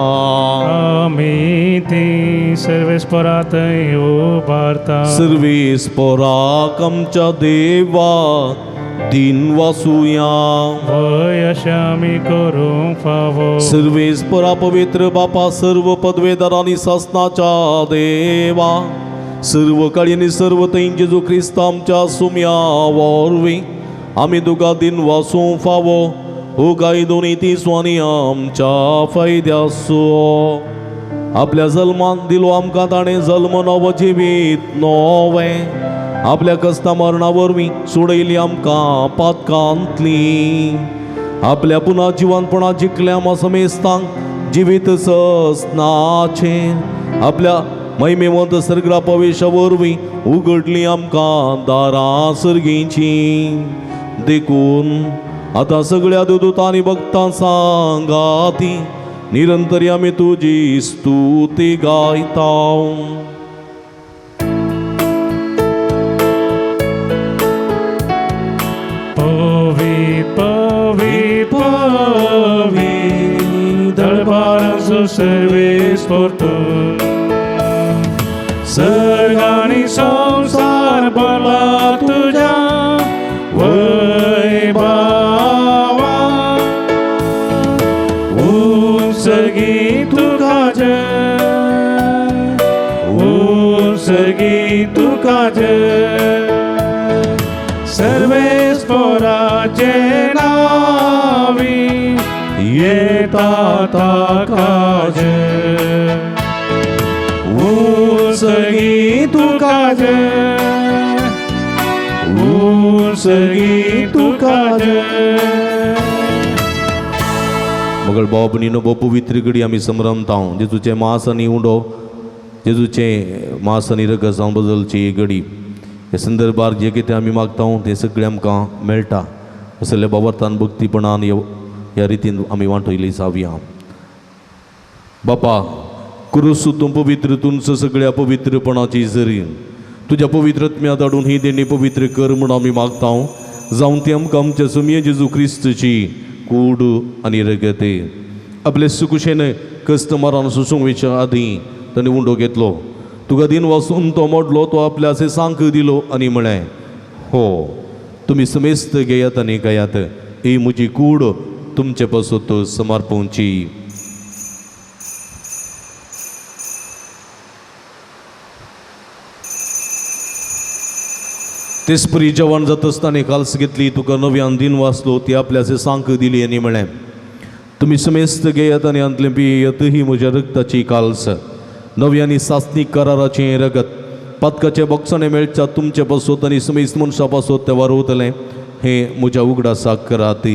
आमी ती सर्वेस्परातय उबारता. सर्वेस पोराक आमच्या देवा दिन वासुया. वय अशें आमी करूंक फावो. सर्वेस परा पवित्र बापा, सर्व पदवेदार आनी सासनाच्या देवा, सर्व काळी आनी सर्व थंय जेजू क्रिस्त आमच्या सुम्या वरवीं आमी तुका दिन वासूंक फावो. हो कायदो ती स्वानी आमच्या फायद्याचो. आपल्या जल्मान दिलो आमकां ताणें जल्म नवो जिवीत नवें, आपल्या कस्ता मरणा वरवीं सोडयली आमकां पातकांतली. आपल्या पुना जिवनपणा जिखल्या आमा समेस्तांक जिवीत ससनाचें, आपल्या महिमेवंत सर्गला प्रवेशा वरवीं उगडली आमकां दारां सर्गींची. देखून आतां सगळ्या देवदूतांनी भक्तां सांगाती निरंतर आमी तुजी स्तुती गायता. पवी पवी पवी दळबाराचो सर्वेस पोर्तू सर्ग आनी संवसार भरला तुज्या वैभावा उंचगी तुका जय उंचगी तुका जय सर्वेस्पोराचे नावी येता ताका जय उंचगी तुका जय उंचगी तुका जय. मगळ भाव भयणीनो भोव पवित्र घडी आमी संभ्रमता. जेजूचें मास आनी उंडो, जेजूचें मास आनी रगत जावन बदलची ही घडी. ह्या संदर्भार जें कितें आमी मागता तें सगळें आमकां मेळटा. असल्या बाबर्थान भक्तीपणान ह्या रितीन आमी वांटयली जावया. बापा, क्रुसू तूं पवित्र तुमचो सगळ्या पवित्रपणाची जरी तुज्या पवित्रत्म्या धाडून ही देणी पवित्र कर म्हूण आमी मागता. जावन ती आमकां आमच्या सुमये जेजू क्रिस्तची कूड आनी रगत. आपले सुकुशेन कस्टमरान सोसूंक वयच्या आदीं ताणें उंडो घेतलो, तुका दिन वासून तो मोडलो, तो आपल्या सांक दिलो आनी म्हळें, हो तुमी समेस्त घेयात आनी गायात, ही म्हजी कूड तुमचे पासत समर्पणची. तेचपरी जेवण जाता आसतना काल्स घेतली, तुका नव्यान दिन वाचलो, ती आपल्या सांक दिली आनी म्हळें, तुमी समेस्त घेयात आनी हांतलें पियेयात, ही म्हज्या रगताची काल्स, नवी आनी सासणीक कराराचें रगत, पातकाचे बोगसणें मेळच्या तुमचे पासत आनी समेस्त मनशां पासत तें वारवतलें, हें म्हज्या उगडासाक करात.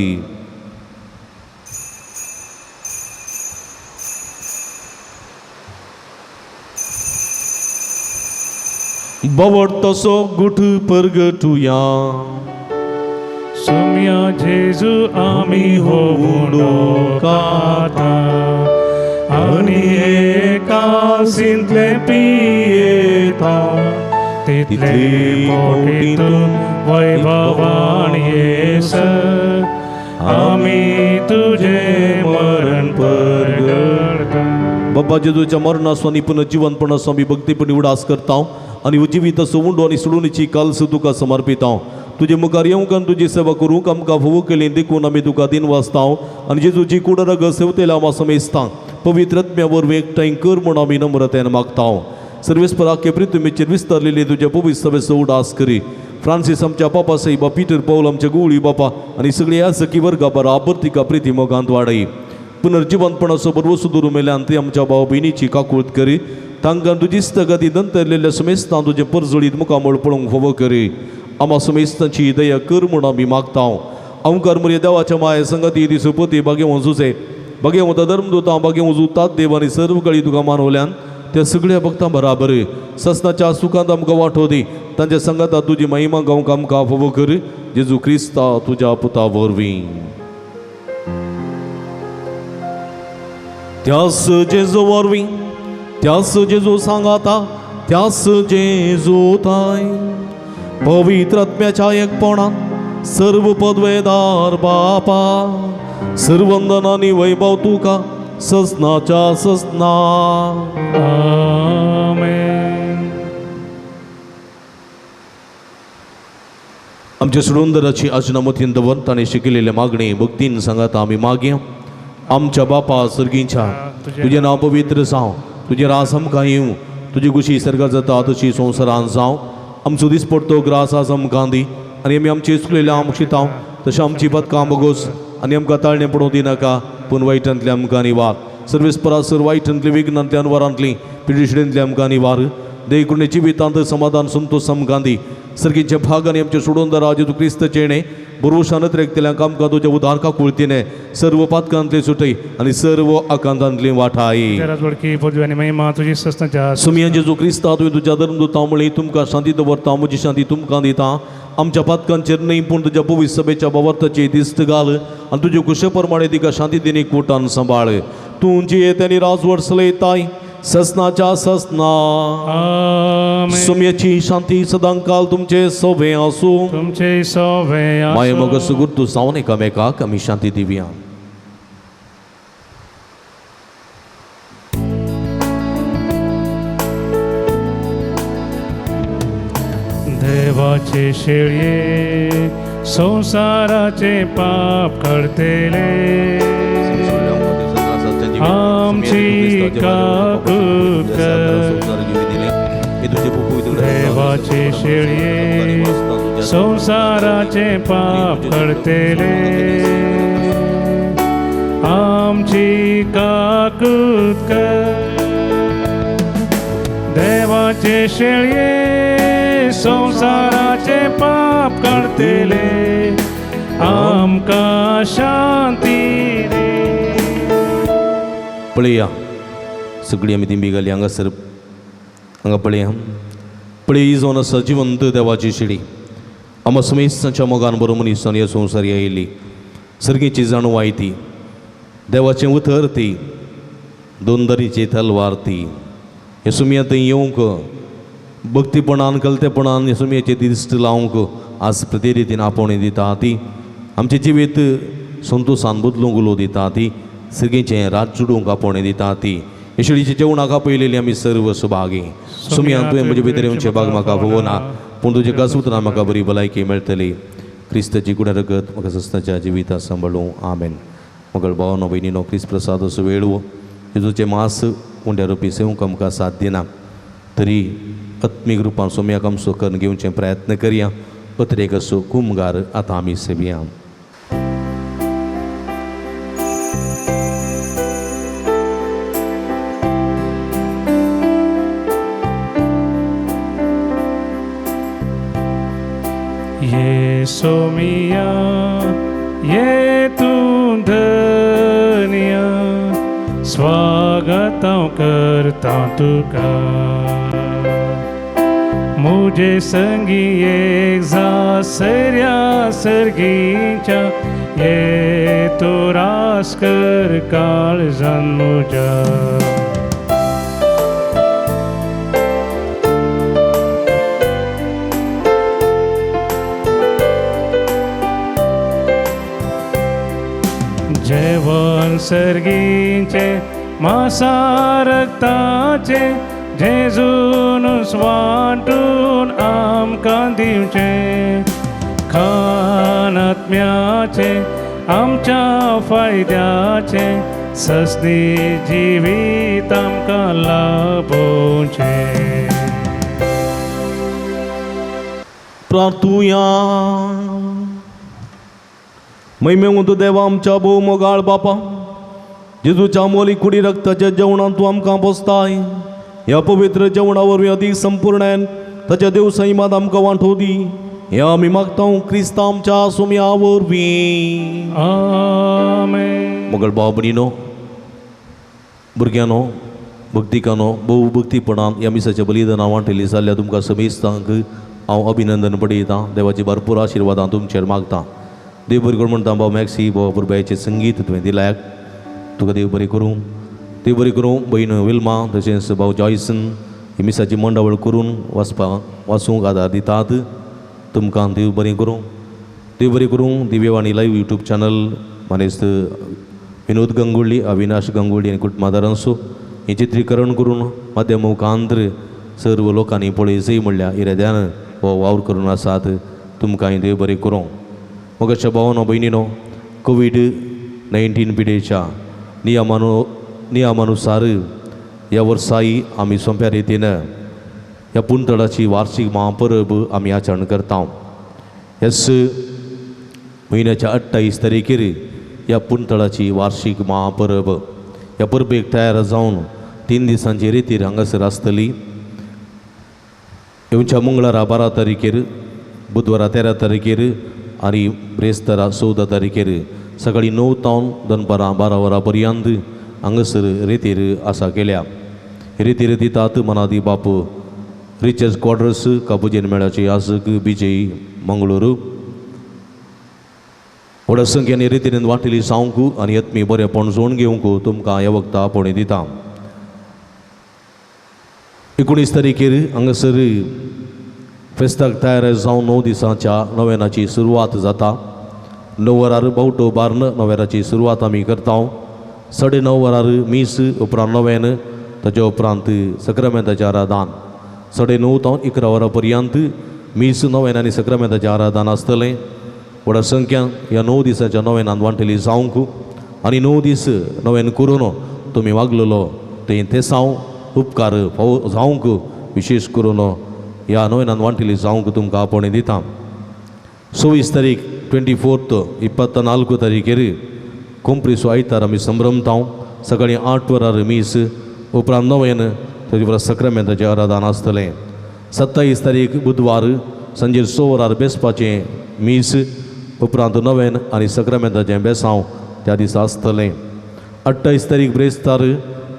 बवड तसो गुठ परगटुया. सुम्या जेजू आमी हो उंडो खाता आनी एकासींतले पियेता तितले पोटी तूं वैभवान येस आमी तुजें मरण परगटता. बाबा जेजूच्या मरणाचो आनी पुनर्जिवनपणाचो आमी भक्तीपणी उडास करता आनी जिवीताचो उंडो आनी सोडूनीची काल्स तुका समर्पिता. तुजे मुखार येवंक आनी तुजी सेवा करूंक आमकां फावो केली देखून आमी तुका दिन वाचता आनी जेजूची कूड रगत सेवतेल्या आमा समेस्ता पवित्र आत्म्या वरवीं एकठांय कर म्हूण आमी नम्रतेन मागता. सर्वेस्पराके प्रितुमीचेर विस्तारलेली तुज्या पवित्र सभेचो उडास करी. फ्रांसीस आमच्या पापा साहिबा, पिटर पावल आमच्या गुवळी बापा आनी सगळी ह्या सखी वर्गा बराबर तिका प्रिती मोगांत वाडय. पुनर्जिवनपणाचो बरवसो दवरून मेल्यान ती आमच्या भाव भयणीची काकूळत करी. तांकां तुजी स्थगती दंतरलेल्या समेस्तां तुजें परजळीत मुखामळ पळोवंक फावो करी. आमा समेस्तांची दया कर म्हूण आमी मागता. अंकार मुरे देवाच्या माये संगती ती सुपती बागेवन सुसे बागेवता धर्मदूतां बागेवन जुतात देव आनी सर्व कळी तुका मानवल्यान त्या सगळ्या भक्तां बराबर ससनाच्या सुखांत आमकां वांटो दी. तांच्या संगाता तुजी महिमा गावंक आमकां फावो कर. जेजू क्रिस्ता तुज्या पुता वरवीं. त्यास जेजू वरवीं, त्यास जेजू सांगाता, त्यास जेजू ताय पवित्र आत्म्याच्या एकपणान सर्व पदवेदार बापा सर्वंदन आनी वैभव तुका ससनाच्या ससना. आमेन. आमच्या सुडुंदराची आजना मतीन दवर ताणें शिकयलेले मागणी भक्तीन सांगाता आमी मागया. आमच्या बापा सर्गींच्या, तुजें नांव पवित्र जावं, तुजें रास आमकां येवं, तुजी खुशी सर्गात जाता तशी संवसारान जावं. आमचो दिसपडतो ग्रास आज आमकां दी आनी आमी आमची चुकलेल्या आमकां शितांव तशें आमची पदकां बगोस आनी आमकां ताळणें पडोवंक दिनाका, पूण वायटांतली आमकां निवार. सर्वेस्परा सर वायटांतली विघ्नांतली अनवरांतली पिडिशडेंतली आमकां निवार. देखून जिवितांत समाधान संतोष आमकां दी. सर्गीचे भाग आनी आमचे सोडून जेजू क्रिस्तचें बरोशानत रेखतल्यांक आमकां तुज्या उदार काकुळतीने सर्व पातकांतली सुटय आनी सर्व आकांतांतली वाठाय. राजवडकी पदवी आनी महिमा तुजी ससनाच्या. सुमया जेजू क्रिस्ता तुवें तुज्या धर्मदूतां म्हळी तुमकां शांती दवरता, म्हजी शांती तुमकां दिता. आमच्या पातकांचेर न्हय पूण तुज्या पवित्र सभेच्या बावर्ताची दिस्त घाल आनी तुजे कुशे प्रमाणे तिका शांती दिनी कुटान सांबाळ. तूं जियेत आनी राजवट चलयताय ससनाच्या ससना. सुम्याची शांती सदांकाल तुमचे सोबे आसूं. तुमचे सोबे आसूं. माये मग सुगुर्तू जावन एकामेकाक आमी शांती दिवया. देवाचे शेळये संसाराचे पाप करतेले आमची काकूत कर. देवाचे शेळये संसाराचे पाप करतेले आमची काकूत कर. देवाचे शेळये संसाराचे पाप करतेले आमकां शांती दी. पळया सगळी आमी दिंबी घाली हांगासर हांगा पळया. पळय ही जावन आसा जिवंत देवाची शिडी. आमा समेस्तांच्या मोगान बरो मनीसान ह्या संवसारी आयिल्ली सर्गीची जाणवाय ती, देवाचें उतर ती, दोन दरीची तलवार ती. हे सुमया थंय येवंक भक्तीपणान कलतेपणान हे सुमयाचे दिश्ट लावंक आज प्रतिरितीन आपोवणें दिता ती. आमचें जिवीत संतोसान बदलूंक उलो दिता ती. सर्गीचें रात जुडूंक आपोवणें दिता ती. हे शिडीच्या जेवणाक आपयलेली आमी सर्व सुभागी. सुमया तुवें म्हजे भितर येवचें भाग म्हाका पळोवना, पूण तुजे गासूत्रान म्हाका बरी भलायकी मेळटली. क्रिस्ताची गुण रगत म्हाका सस्ताच्या जिविता सांबाळूं. आमेन. मगळ भावनो भयणीनो क्रिस्त प्रसाद असो वेळवो जेजूचें मास उंड्या रुपी सेवंक आमकां साथ दिना तरी आत्मीक रुपान सोम्याक आमचो करून घेवचें प्रयत्न करया. पत्रेक असो कुमगार आतां आमी सेवया. ये सोमिया ये तूं धनिया स्वागत करता तुका. मुझे संगी एक जा सर्या सर्गीच्या ये तो रास कर काळजान मुझ्या. जेवण सर्गीचे मासा रक्ताचे जेजून वांटून आमकां दिवचें खानात्म्याचे आमच्या फायद्याचें सस्नी जिवीत आमकां लाभोवचें. प्रार्थुया. महिमेवंत देवा आमच्या भोव मोगाळ बापा, जेजूच्या मोली कुडी रक्ताच्या जेवणांत तूं आमकां पोसताय. ह्या पवित्र जेवणा वरवीं अदीक संपूर्णान ताच्या देव सैमांत आमकां वांटो दी. ह्या आमी मागता क्रिस्ता आमच्या सुम्या वरवीं. आमेन. मोगल भाव भयणीनो, भुरग्यांनो, भक्तिकानो, भोव भक्तीपणान ह्या मिसाच्या बलिदानां वांटेली जाल्यार तुमकां समेस्तांक हांव अभिनंदन पडयतां. देवाची भरपूर आशिर्वादां तुमचेर मागता. देव बरें करूं म्हणटा भाव मॅक्सी, भाव पुरबायचें संगीत तुवें दिल्याक तुका देव बरें करूं. देव बरें करूं भयण विल्मा तशेंच भाव जॉयसन ही मिसाची मंडावळ करून वचपाक वाचूंक आदार दितात. तुमकां देव बरें करूं. देव बरें करूं. दिव्यवाणी लायव्ह यूट्यूब चॅनल मानेस्त विनोद गंगुळ्ळी, अविनाश गंगुळ्ळी आनी कुटुंबादारांचो हें चित्रीकरण करून माध्यम मुखांतर सर्व लोकांनी पळयचें म्हणल्यार इराद्यान हो वावर करून आसात. तुमकांय देव बरें करूं. मोगाच्या भावानो भयणीनो, कोवीड 19 पिडेच्या नियमानुसार ह्या वर्साय आमी सोंप्या रितीन ह्या पुंतळाची वार्षिक महापरब आमी आचरण करता. ह्याच म्हयन्याच्या 28 तारखेर ह्या पुंतळाची वार्षिक महापरब. ह्या परबेक तयार जावन 3 दिसांची रितीर हांगासर आसतली. येवच्या मंगळारा 12 तारखेर, बुधवारा 13 तारखेर आनी ब्रेस्तारा 14 तारखेर सकाळीं 9 तावन दनपारां 12 वरां पर्यंत हांगासर रेतीर आसा केल्या. रेतीर दितात मनादी बाप रिचर्ड क्वाड्रस, कापुजेन मेळाचे याजक विजय मंगळुरू. व्हड संख्येन रेतीन वांटेली जावंक आनी यत्मी बरेंपण जोडून घेवंक तुमकां ह्या वखदां आपोवणें दिता. 19 तारखेर हांगासर फेस्ताक तयार जावन 9 दिसांच्या नवेनाची सुरवात जाता. 9 वरार बावटो बार्न नवेनाची सुरवात आमी करता. 9:30 वरार मीस, उपरांत नवेन, ताच्या उपरांत सक्रामेंताचें आराधन. 9:30 तावन 11 वरां पर्यंत मीस, नवेन आनी सक्रामेंताचें आराधन आसतलें. व्हडा संख्यान ह्या 9 दिसांच्या नवेनान वांटेली जावंक आनी 9 दीस नवेन करून तुमी वागलेलो थंय तेसांव उपकार फावो जावंक विशेश करून ह्या नवेनान वांटेली जावंक तुमकां आपोवणें दिता. 26 तारीख 24 24 तारीखेर कोंप्रीसो आयतार आमी संभ्रमता. सकाळीं 8 वरार मीस, उपरांत नवेन, ताजे उपरांत सक्रामेंताचें आराधन आसतलें. 27 तारीख बुधवार सांजेर 6 वरार बेसपाचें मीस, उपरांत नवेन आनी सक्रामेंताचें बेसांव त्या दिसा आसतलें. 28 तारीख ब्रेस्तार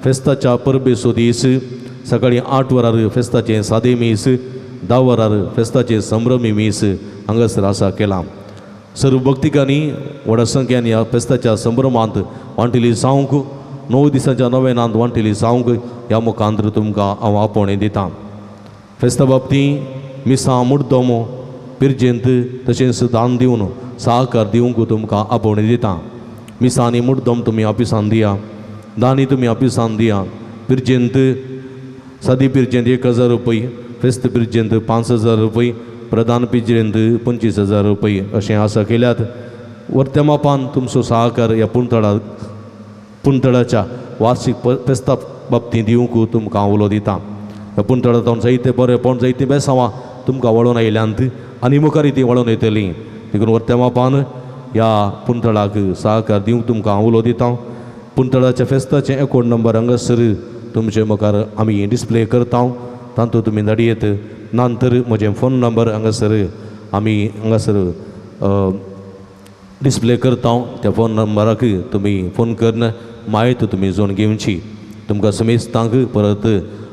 फेस्ताच्या परबेचो दीस, सकाळीं 8 वरार फेस्ताचें सादें मीस, 10 वरार फेस्ताचें संभ्रमी मीस हांगासर आसा केलां. सर्व भक्तिकांनी व्हडा संख्यान ह्या फेस्ताच्या संभ्रमांत वांटेली जावंक, 9 दिसांच्या नवेनांत वांटेली जावंक ह्या मुखांतर तुमकां हांव आपोवणें दितां. फेस्ता बाबती मिसां मुड्डोमो पिर्जेंत तशेंच दान दिवन सहकार दिवंक तुमकां आपोवणें दितां. मिसां आनी मुड्डोम तुमी ऑफिसान दिया, दानी तुमी ऑफिसान दिया. पिर्जेंत सादी पिर्जेंत 1000 रुपये, फेस्त पिर्जेंत 5000 रुपये, प्रधान पिर्जेंत 25000 रुपये अशें आसा केल्यात. वर्त्या मापान तुमचो सहकार ह्या पुणतळाच्या वार्षिक फेस्ता बाबतींत दिवंक तुमकां उलो दिता. ह्या पुणतळांत जायते बरेपण जायतीं बेसांवां तुमकां वळोवन आयल्यांत आनी मुखार ती वळोवन येतलीं. देखून वर्त्या मापान ह्या पुणतळाक सहकार दिवंक तुमकां उलो दिता. पुणतळाच्या फेस्ताचें अकावंट नंबर हांगासर तुमचे मुखार आमी डिस्प्ले करता, तातूंत तुमी धाडयेत. ना तर म्हजें फोन नंबर हांगासर आमी हांगासर डिस्प्ले करता, त्या फोन नंबराक तुमी फोन करून म्हायती तुमी जोड घेवची. तुमकां समेस्तांक परत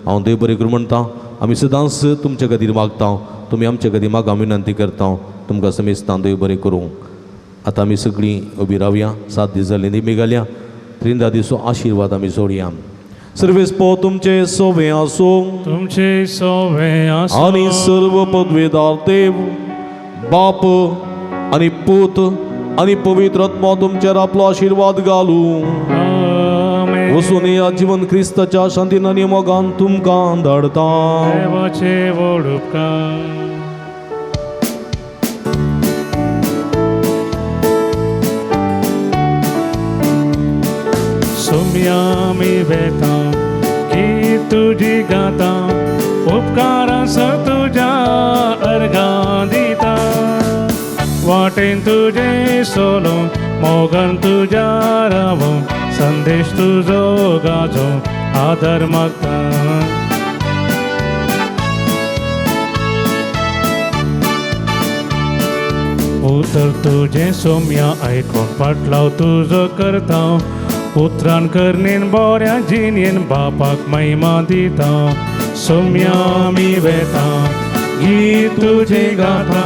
हांव देव बरें करूं म्हणटा. आमी सदांच तुमचे खातीर मागता, तुमी आमचे खातीर मागा विनंती करता. तुमकां समेस्तांक देव बरें करूं. आतां आमी सगळीं उबी रावया. 7 दीस जाले निमी घालया, 30 दिसो आशिर्वाद आमी जोडया. सर्वेस पो तुमचे सोवे आसूं, तुमचे सोवे आसूं, आनी सर्व पदवेदार देव बाप आनी पूत आनी पवित्र आत्मा तुमचेर आपलो आशिर्वाद घालूं. वचून या जीवन क्रिस्ताच्या शांतीन आनी मोगान तुमकां धाडता. देवाचे व्हड उपकार. सोम्या मी वेता की तुजी गाता, उपकारां स तुज्या अर्घां दिता. वाटेन तुजे सोलो मोगन तुज्या रावो, संदेश तुजो गाजो आदर मागता. उतर तुजें सोम्या आयकून पाटलाव तुजो करता, उतरान करणेन बऱ्या जिणेन बापाक महिमा दिता. सोम्या आमी वेता गीत तुजें गाता,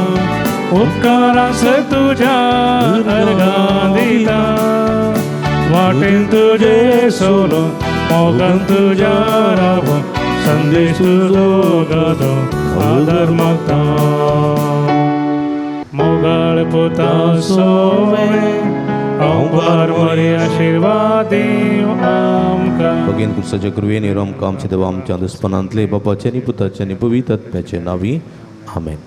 उपकारां स तुज्या अर्घां दिता. वाटेन तुजे सोलो मोगान तुज्या रावो, संदेश तुजो गाजो आदर मागता. मोगाळ पुता सोवे अंबार मरे आशिर्वाद दीव आमकां. भगीन कुर्साच्या कृपेन आमकां आमच्या देवा आमच्या दुस्पनांतले बापाचे आनी पुताचे आनी पवित्र आत्म्याचे नांवी आमेन.